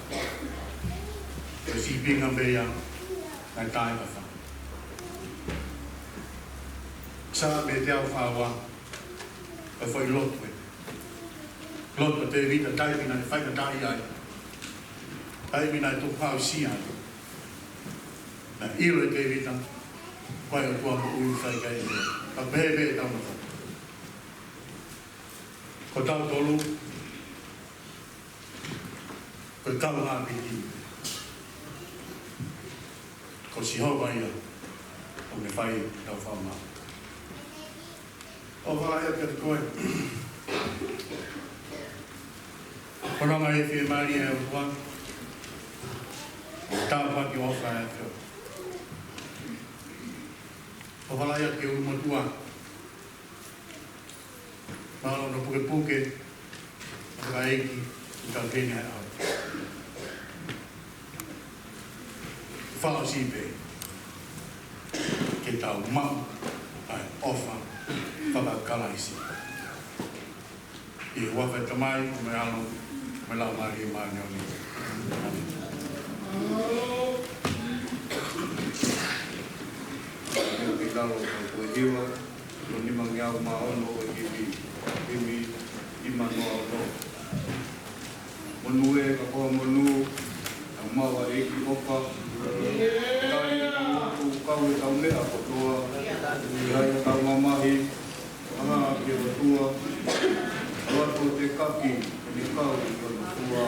Ko e sīpinga pē ia naʻe tā ʻe Kafa. Saame teau fā ua, ko e foʻi lotu ē. Lotu ʻa Tēvita, taimi naʻe faingataʻaʻia ai. Taimi naʻe tukuhausia ai. Naʻe ʻilo ʻe Tēvita, ko e ʻOtua moʻui ʻoku ʻikai ke ʻi ai. Ka pehē pē ʻetau mata. Ko tautolu, ko e kaungā piki. Ko Sihova ia, ʻoku ne fai ʻetau fakamaau. ʻOfa lahi atu kiate koe. Ko e ngaahi fiemālie ʻa e ʻOtua. Tāpuaki ʻofa ʻa e ʻOtua. ʻOfa lahi atu ki he ʻulumotuʻa. Mālō hono pukepuke. Ka ʻEiki, ʻi ka kene ai au. Fakaʻosi pē ke tau maʻu ʻa e ʻofa faka-Kalaisi. ʻI he huafa ʻo e Tamai, mo e ʻAlo, mo e Laumālie Māʻoniʻoni. ʻĀmeni. Ke tau lau ʻa e hiva. Ko e nimangeau mā ono ʻo e himi, himi ʻi manoa ono. Monū ē, ka ko ha monū, ʻa e maʻu ʻa e ʻEiki ʻofa. Kai ʻoku kau e kau meʻa kotoa. ʻI ai ʻa e kau mamahi, ʻa e hā ki he ʻOtua. ʻAlu atu ʻo tekaki, ʻo ne kau ʻi hono fua.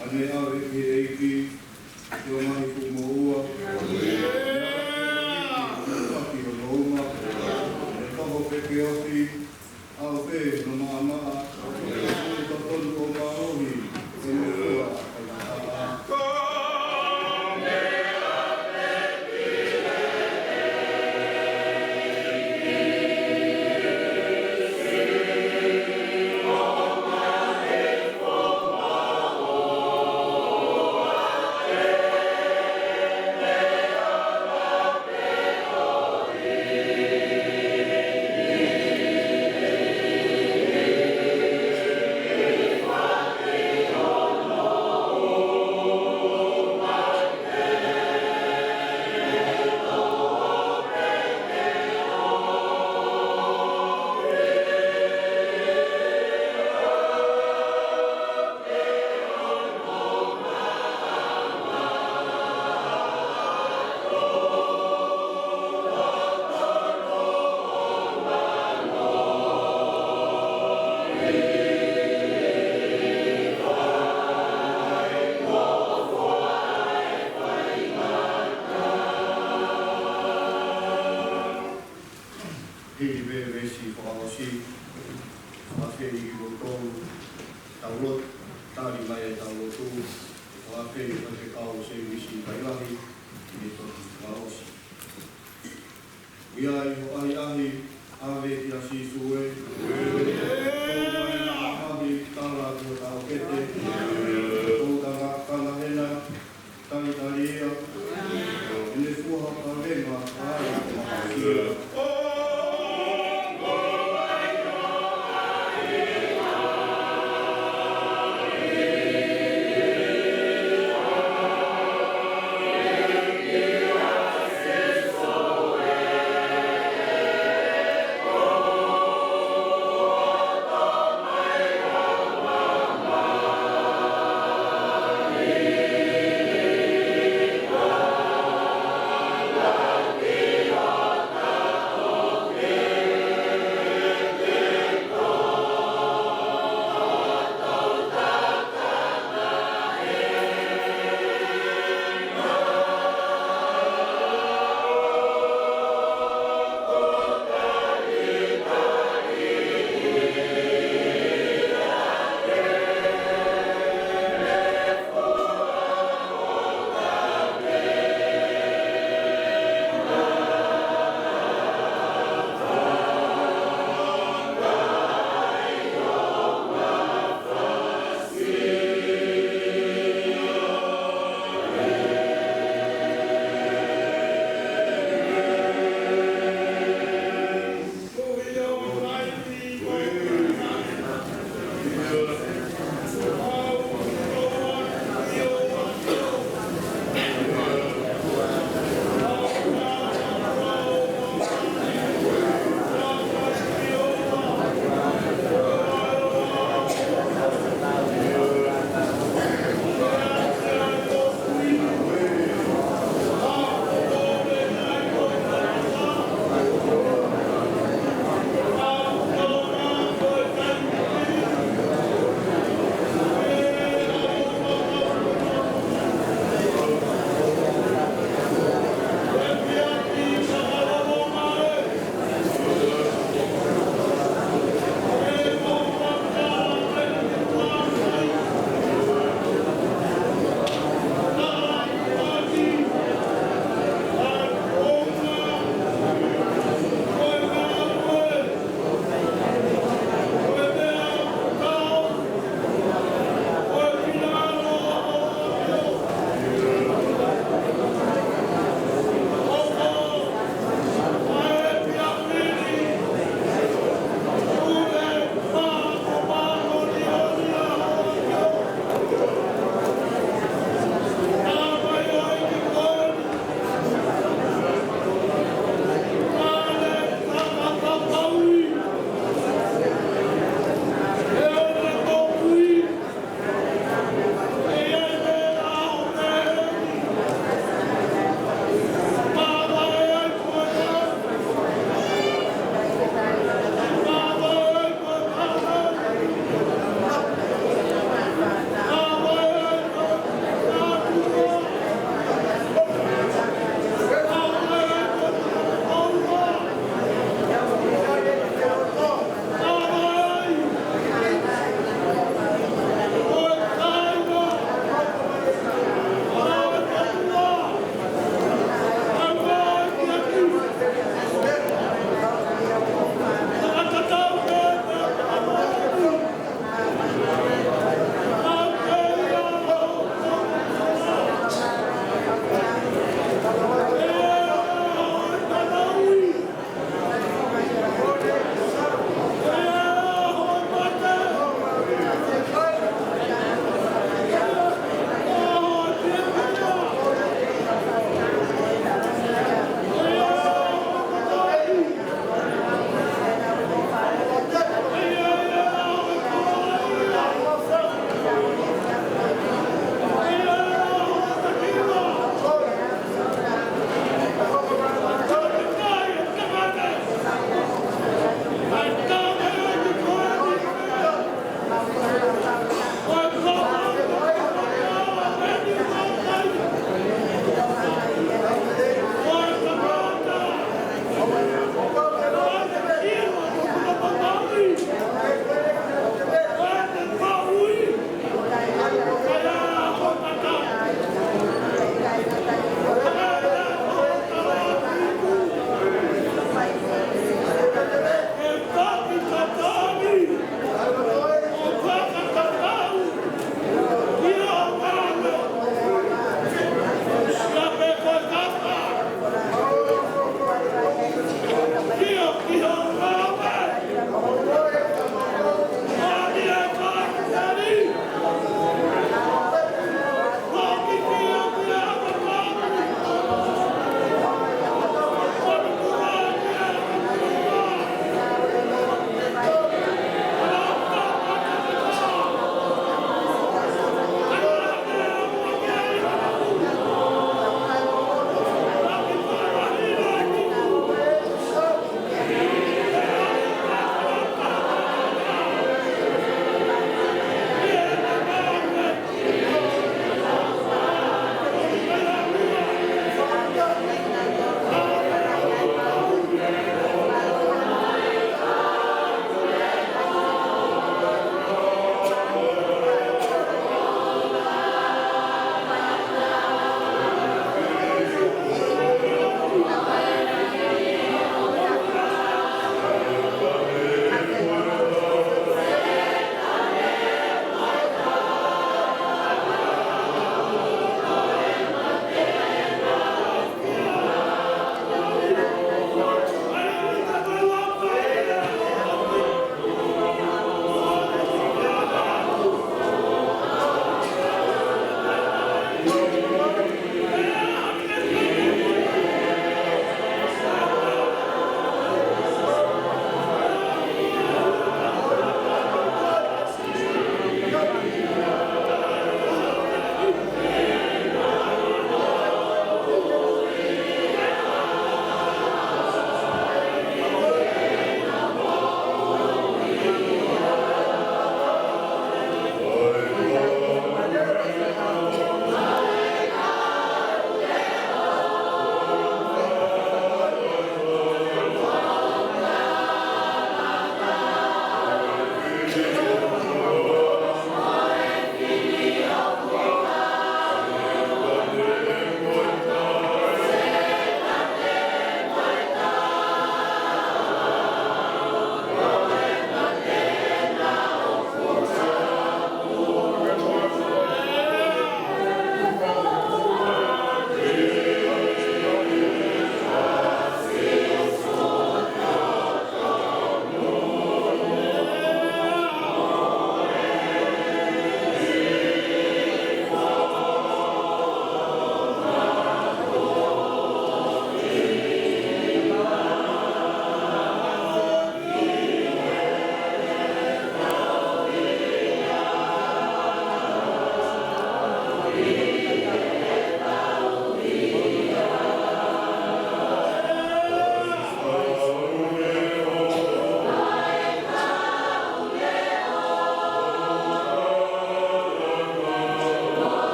ʻA ē ʻave ki he ʻEiki, ʻa e ngaahi fuʻu moʻua. ʻA e ngaahi fuʻu moʻua. ʻA e toho pē ke ofi, ʻa ē pē hono maʻamaʻa. ʻA e totonu ʻo mālohi, ʻo ne fua ʻa e kautaha. Hili pē veesi fakaʻosi, fakafeʻiloaki kimoutolu, tau lotu, tali mai ʻetau lotu, fakafeʻiloaki ʻa e kau sēvisi fakaʻosi, ʻi he tohi fakaʻosi. ʻI ai ho ʻahiʻahi, ʻave kia Sīsū ē. Tō mai ʻahiʻahi, tala ki ho taʻokete. Tō tanga, tanga hena, talitali ia. ʻI heʻene fua ha kavenga, ʻa ia ko Makasia.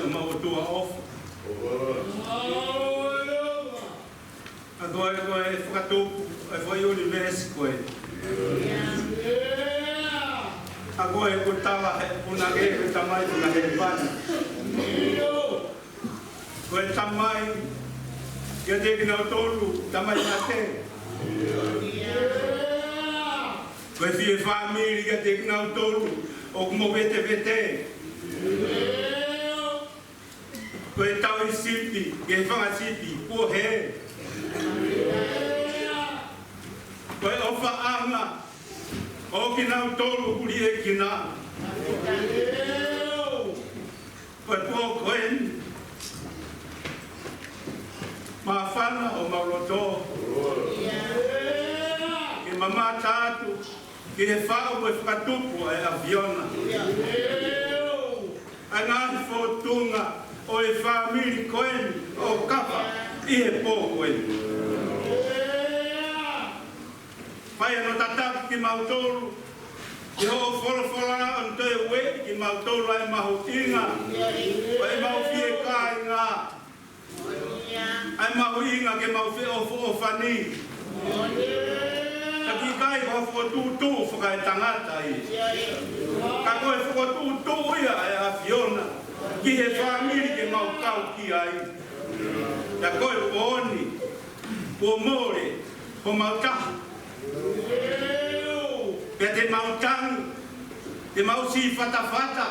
ʻo mau ʻOtua ʻofa. ʻA koe ko e fakatupu ʻo e foʻi ʻunivēsi ko eni. ʻA koe ko e tala he punake ko e Tamai fakahēvani. Ko e Tamai kiate kinautolu, Tamai mate. Ko e fie fāmili kiate kinautolu ʻoku movetevete. Ko e tauhi sipi ki he fanga sipi kuo hē. Ko e ʻofaʻanga ʻo kinautolu ʻoku liʻekina. Ko e pō ko eni, māfana homau loto ke mamata atu ki he faʻu mo e fakatupu ʻa e ʻAfiona ʻa e ngaahi fōtunga ʻo e fāmili ko eni ʻo Kafa ʻi he pō ko eni. Fai hano tataki kimautolu ʻi hoʻo folofola ʻo ne toe ueʻi kimautolu ʻa e mahuʻinga ʻo ʻemau fie kāinga, ʻa e mahuʻinga ke mau feʻofoʻofani. Ka ʻoku ʻikai ko ha fokotuʻutuʻu fakaetangata ia, ka ko e fokotuʻutuʻu ia ʻa e ʻAfiona ki he fāmili ke mau kau ki ai. Pea ko e pō ni kuo mole homau taha. Pea te mau tangi, te mau siʻi fatafata.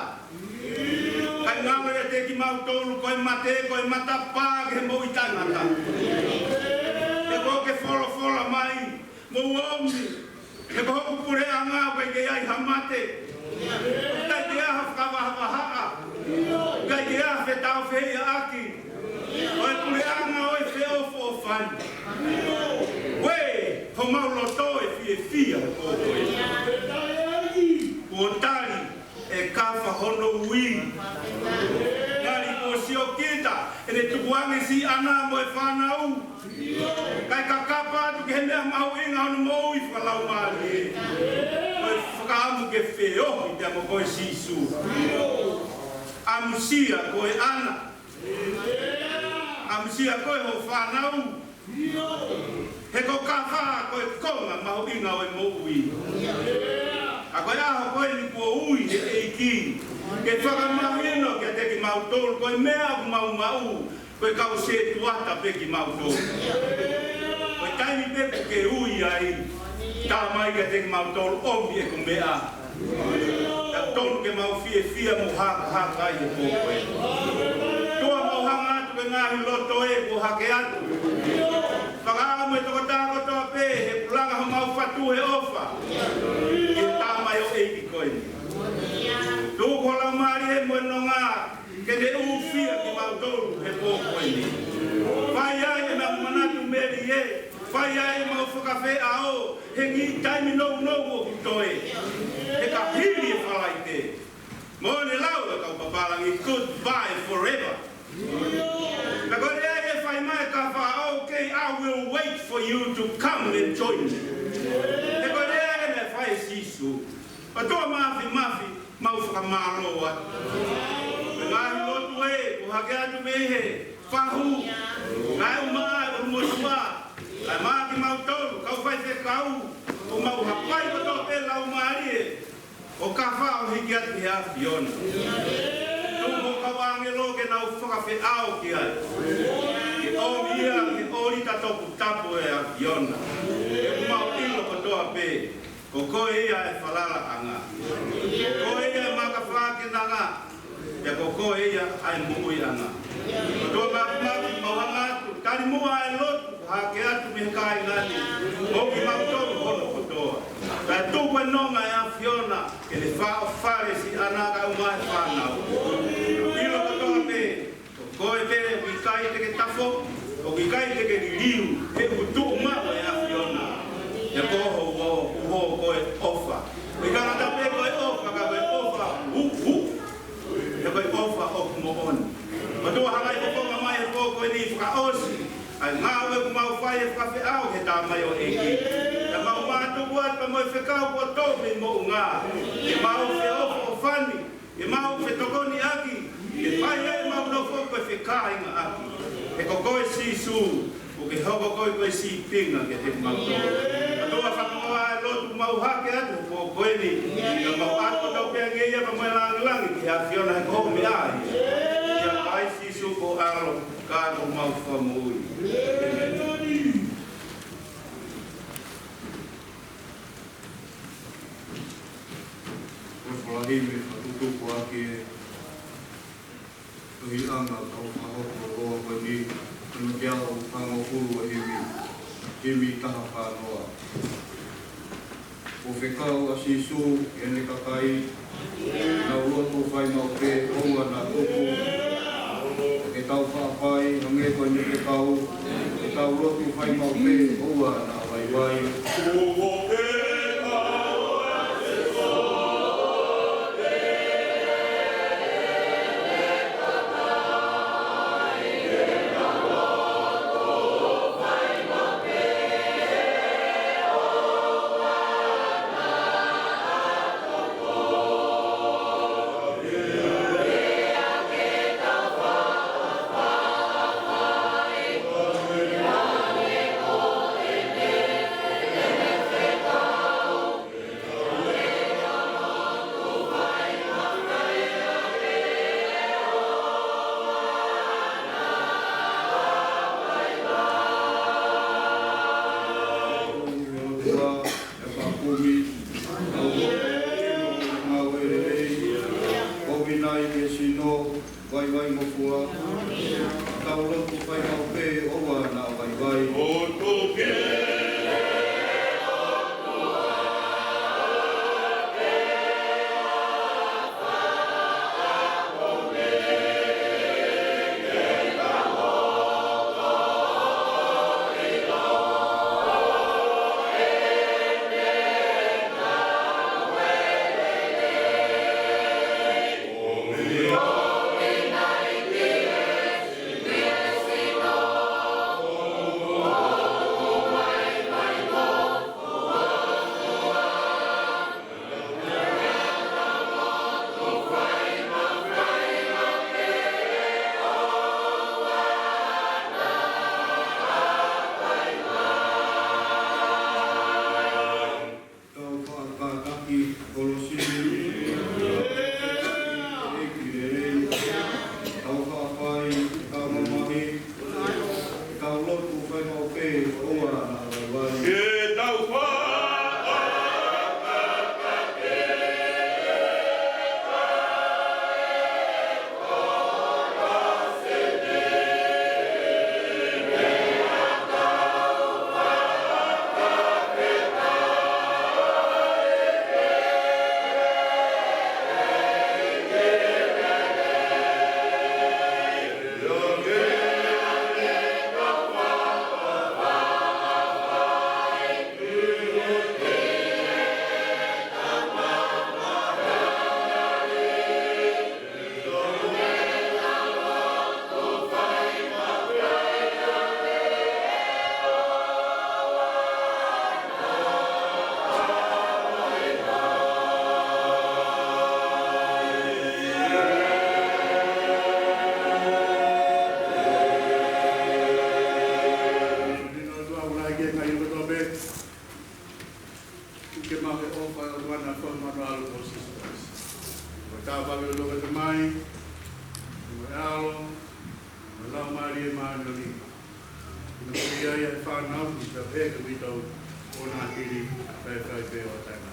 Kae ngalo ʻiate kimautolu ko e mate ko e matapā ki he moʻui taʻengata. He ko hoʻo folofola mai, mou ōmi, he ko hoku puleʻanga ʻoku ʻikai ke ʻi ai ha mate, ʻikai ke ʻi ai ha fakavahavahaʻa, ʻikai ke ʻi ai ha fetaʻofeiʻaʻaki. Ko e puleʻanga ʻo e feʻofoʻofani. Uē, homau loto ʻe fiefia he pō ko eni. Kuo tali ʻe Kafa hono ui. Ngali kuo sio kita ʻene tukuange siʻana mo e fānau. Kae kakapa atu ki he meʻa mahuʻinga hono moʻui fakalaumālie. Ko e fakaʻamu ke feohi pea mo koe Sīsū. ʻAmusia koe ʻAna. ʻAmusia koe ho fānau. He ko Kafa ko e konga mahuʻinga ʻo e moʻui. ʻA ko e ʻaho ko eni kuo ui he ʻEiki ke fakamahino kiate kimautolu ko e meʻa ʻoku mau maʻu, ko e kau sētuata pē kimautolu. Ko e taimi pē ʻoku ke ui ai, tā mai kiate kimautolu, ʻomi ʻeku meʻa. Ka tonu ke mau fiefia mo hakahaka ʻi he pō ko eni. ʻOtua, mau hanga atu ki he ngaahi loto ē kuo hake atu. Fakaʻamu e tokotaha kotoa pē he ʻoku langa homau fatu he ʻofa ki he tamaioʻeiki ko eni. Tuku ho Laumālie mo e nonga ke ne ʻufia kimautolu he pō ko eni. Fai ai ʻemau manatu melie, fai ai ʻemau fakafeʻao he ngaahi taimi nounou ʻoku toe. He ka hili e Falaite, mo ne lau e kau papālangi, "Goodbye forever." Ka ko e lea ʻe fai mai ʻe Kafa, "Okay, I will wait for you to come and join me." He ko e lea ʻe fai ʻe Sīsū. ʻOtua Māfimafi, mau fakamālō atu. Ko e ngaahi lotu ē kuo hake atu mei he fahu, kae ʻumaʻā e ʻulumotuʻa, kae ʻumaʻā kimautolu kau faifekau, ʻoku mau hapai kotoa pē Laumālie ʻo Kafa ʻo hiki atu ki he ʻAfiona. Tuku ho kau ʻāngelo ke nau fakafeʻao ki ai, ke ʻomi ia ki he ʻōlita toputapu ʻo e ʻAfiona. He ʻoku mau ʻilo kotoa pē ko koe ia e falalaʻanga, ko koe ia e makafakenanga, pea ko koe ia ʻa e moʻuiʻanga. ʻOtua Māfimafi, mau hanga atu, tali muʻa e lotu hake atu mei he kāinga ni, mo kimautolu hono kotoa. Kae tuku e nonga ʻa e ʻAfiona ke ne faʻofale siʻana kae ʻumaʻā e fānau. ʻIlo kotoa pē ko koe pē ʻoku ʻikai te ke tafo, ʻoku ʻikai te ke liliu, he ʻoku tuʻu maʻu e ʻAfiona. He ko ho uho, uho ko e ʻofa. ʻIkai ngata pē ko e ʻofa, ka ko e ʻofa huʻuhuʻu. He ko e ʻofa ʻoku moʻoni. ʻOtua, hanga ʻo fofonga mai he pō ko eni fakaʻosi ʻa e ngāue ʻoku mau fai he fakafeʻao ki he tamaioʻeiki. Ka mau mātuku atu pea mo e fekau kuo tō mei moʻunga, ke mau feʻofoʻofani, ke mau fetokoniʻaki, ke fai ai ʻemau Ko e fekāinga ʻaki, he ko koe Sīsū, ʻoku ke hoko koe ko e sīpinga kiate kimautolu. ʻOtua, fakamoʻoni ʻa e lotu mau hake atu he pō ko eni, ʻio mau ʻoatu ʻetau pehē ange ia pea mo e lāngilangi ki he ʻAfiona he ko hoʻo meʻa ia. ʻIa ʻai Sīsū ko ho ʻAlo, ka ko homau Fakamoʻui. ʻĒmeni. Ko e foʻi himi fakatutuku ʻaki e tohiʻanga ʻoku tau fakahoko ʻi he ʻaho ko eni, ʻoku ʻi ai ʻa e hongofulu ʻo e himi, himi taha fā noa. Kuo fekau ʻa Sīsū ki heʻene kakai, ke nau lotu fai maʻu pē ʻoua naʻa tuku. Ke tau faʻa fai hangē ko ʻene fekau, ke tau lotu fai maʻu pē ʻoua naʻa vaivai. Vaivai mo fua. Tau lotu fai maʻu pē ʻoua naʻa vaivai. Tau faʻa kātaki holosini, ʻEiki lelei, tau faʻa fai, tau mamahi, tau lotu fai maʻu pē ʻoua naʻa vaivai. Ke tau faʻa Ke maʻu e ʻofa ʻa e ʻOtua na fo mano alo ko Sīsū Kalaisi. Ko e tāpuaki ʻa e ʻOtua ko e Tamai, ko e ʻAlo, ko e Laumālie Māʻoniʻoni. ʻIo, ko ia ʻa e fānau, ʻi he pehē ke uitau, ʻo na kiri, pea fai pē ʻo taina.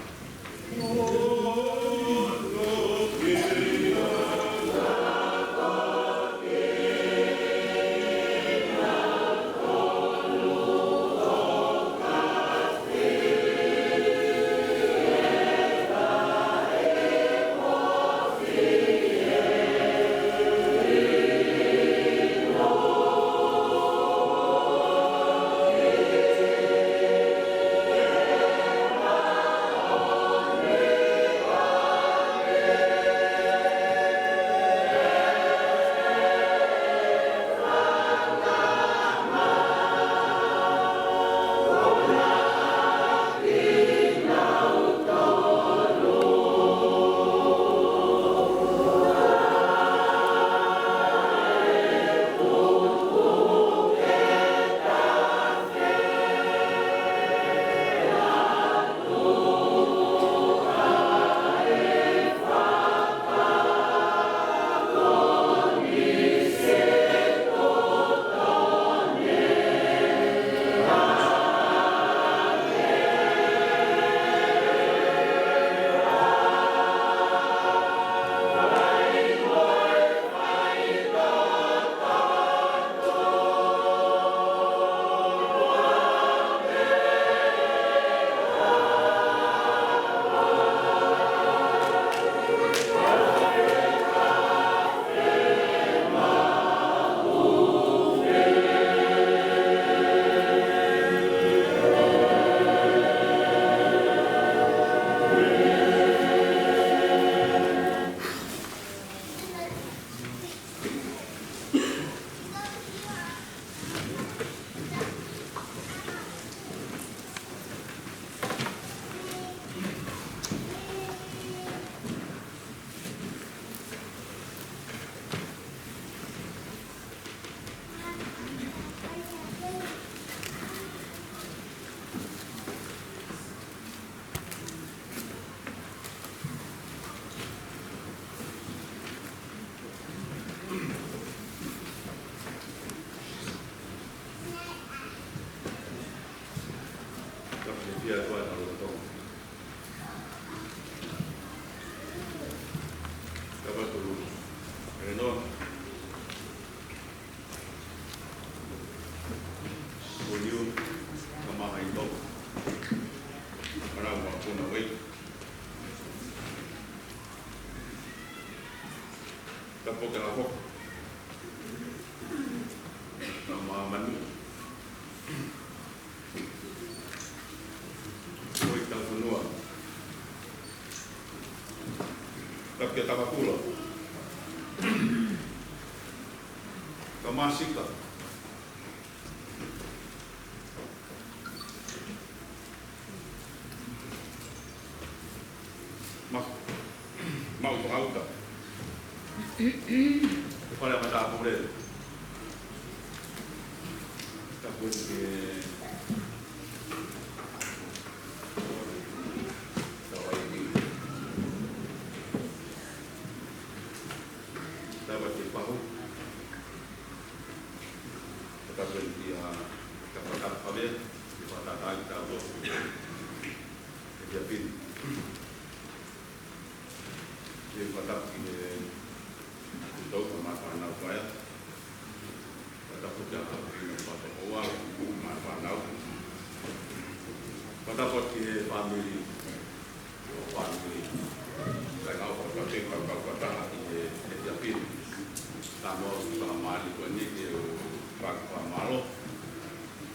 Tapu ke la fo. Tama manu. Oi, tau fonua. Tapu ke tama kula. Tama sika. Ma, ma uta uta. Ke fale a mata a pule. Tapu ke tawa i. Tapu ke pahu. Tapu ki a, tapu tapu pale, ki a tatai tapu. Ki a pin. Ki a tapu ki he, ki tau ka mata na kaya. Tapu ki a tapu ki a tapu ko wa, ma fanau. Tapu ki he family. Fāmili. Kae ʻoua ʻe kau kau kau taha ki he, he ʻapi. Tano ʻo fakamālō ko eni ke u fakamālō.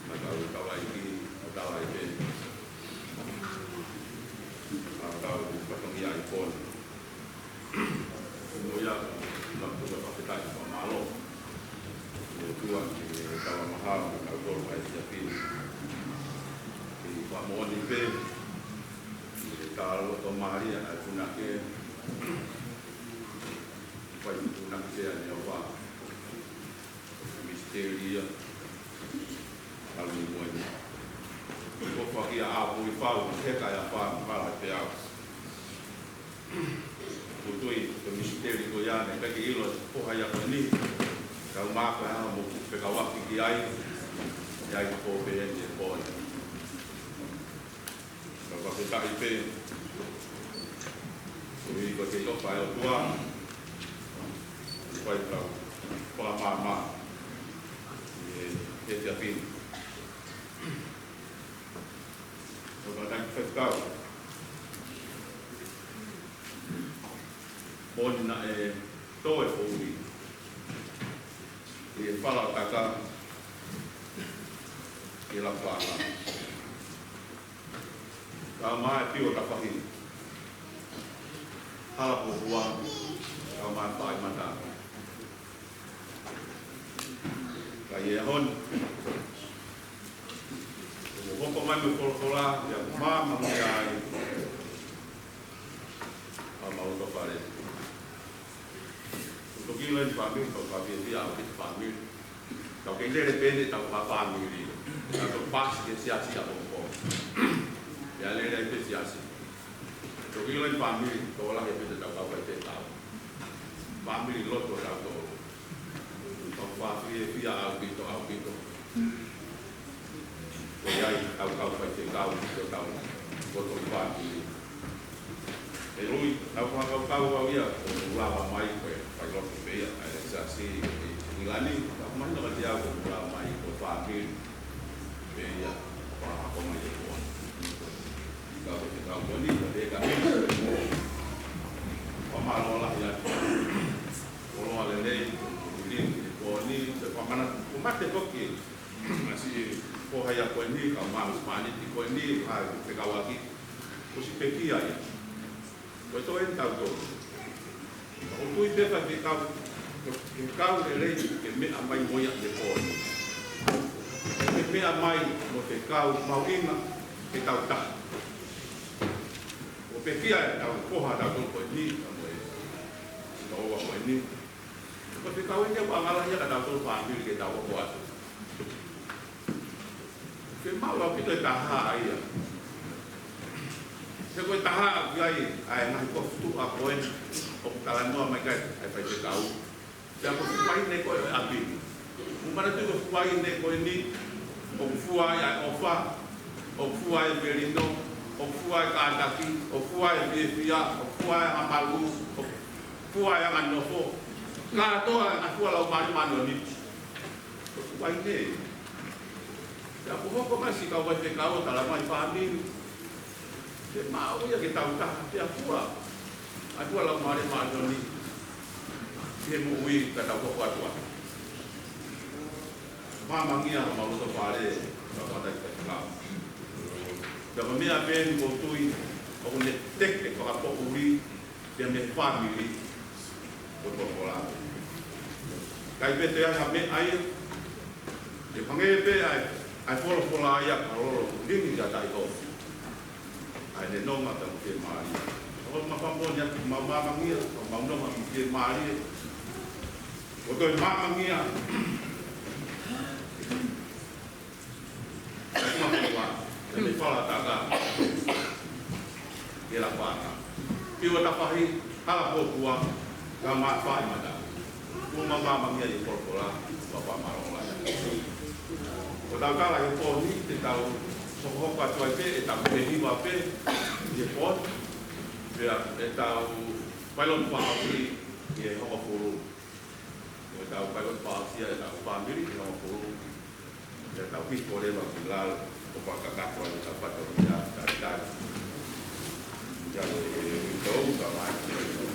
Ka tau tau ai ki, ʻo tau ai pē. Ka tau fatongia i poni. Mo ia, ka tau fakafetaʻi fakamālō. Mo tua ki he tau mahalo, ka tau tolu ai ki ʻapi. Ki fakamoʻoni pē. Ka loto mālie ʻa e punake, fai punake ʻa e ʻOtua. Misitelia, ʻalu ni moe ni. Ko fakia a pui fau, he kai a fau, hala te au. Kutui, ko misiteli ko ia, ne peki ilo, ko hai a ko ni. Kau maka a mo fekauʻaki ki ai, ʻi ai ko pē eni e pō ni. Ka fakafetaʻi pē. Ko ia ko te toka e ʻOtua. Fai tau. Fakamāmā. ʻE, ʻe te apin. Fakafetaʻi fekau. Moʻoni naʻe toe foʻui. ʻI he fala kaka. ʻI he lapa. Ka mai pio tafahi. Hala pōpua. Ka mai fai mata. Ka ʻi he ʻaho ni. Mo hoko mai mo e folofola, ʻia mama mo ia ai. ʻA mau to fale. Ko toki lele fāmili, ko fāmili, ʻa ki fāmili. Tau kei lele pē eni tau ka fāmili. Tau to pasi ke siasi a pōpō. ʻIa lele ai pē siasi. Toki lele fāmili, ko la he pē tau ka fai te tau. Fāmili loto tau to. Tau fāmili e fia ʻaupito, ʻaupito. Ko ia ai, tau kau fai te kau, ko tau, ko tau fāmili. ʻE lui, tau kau kau kau au ia, ko lava mai, ko e fai loto pē ia, ʻa e siasi, ʻi ʻIngilani, tau mai na ka te au, ko lava mai, ko fāmili. Pē ia, pa ako mai e koa. Ka ko te kau ko ni, ko te ka ni. Fakamālō lahi atu. Koloa lelei, ko ni, ko ni, ko e fakamana, ko mate koki. Masi ko hai a ko ni, ka ma Spanish ko ni, hai te kau ʻaki. Ko si peki ai. Ko e toe ni tau tō. Ka ʻoku tui pē fekau, fekau lelei ke meʻa mai mo ia he pō ni. Ke meʻa mai mo fekau mahuʻinga ke tau taha. ʻO pekia e tau koha tau tō ko eni, ka mo e, ka ua ko eni. Ko fekau eni ʻoku angala ia ka tau tō fāmili ke tau ʻoku atu. Ke mau ʻaupito e taha ia. He ko e taha ki ai, ʻa e ngaahi kofu tuʻa ko ē, ʻoku talanoa mai ki ai, ʻa e faifekau. Pea ko e fuaine ko ē ʻo e ʻapi. Mo manatuʻi ko e fuaine ko eni, ʻoku fua ai ʻa e ʻofa, ʻoku fua ai e melino, ʻoku fua ai e kātaki, ʻoku fua ai e fiefia, ʻoku fua ai e anga malū, ʻoku fua ai e anga nofo. Kātoa ʻa e fua lau mali mano ni. Ko e fuaine. Pea ʻoku hoko mai siʻi kau faifekau ʻo tala mai fāmili. Ke maʻu ia ke tau taha, pea fua. ʻA e fua lau mali mano ni. he moʻui ka tau hoko atu ai. Māmangia homau loto fale, ka fata i faikau. Ka ko e meʻa pē eni ʻoku ou tui, ʻoku ne teke fakapoʻuli, pea mei he fāmili, ko e folofola. ʻIkai pē toe ʻi ai ha meʻa ia, ʻe hangē pē ʻa e, ʻa e folofola ia ka lolo, lili ia taʻi hou. ʻA e nonga pea mo e fiemālie. ʻOku mau fakamoʻoni atu, mau māmangia, mau nonga mo e fiemālie. ʻOku toe māmangia. ʻOku mau fakamoʻoni atu, ʻe mei falataka. ʻE la fana. Piu ʻa tafahi, hala pōpua, ka ma fai mata. Kuo mau māmangia ʻi he folofola, ʻoku mau fakamālō ai. ʻOku tau tala ʻi he pō ni, te tau hokohoko atu ai pē, ʻetau pē hiva pē, ʻi he pō ni, pea ʻetau pailoni fakaʻosi, ʻi he hongofulu. ʻOku tau pailoni fakaʻosi, ʻetau fāmili, ʻi he hongofulu. ʻE tau hifo leva ki lalo, ʻo fakakakato ai ʻetau fatongia, talitali. ʻIa, ʻe, ʻe, ʻe, tau, tau mai,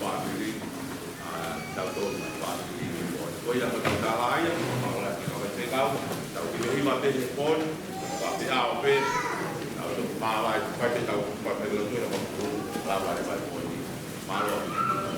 fāmili, ʻa, tau tō mai fāmili, ko ia ko tau tala ia, ʻo maʻu ʻa e kau faifekau, tau kiʻi hiva pē he pō ni, ka pē ʻao pē, tau tō mālai, fai pē tau, fai pē lotu ia, ko lava e fai pō ni, mālō.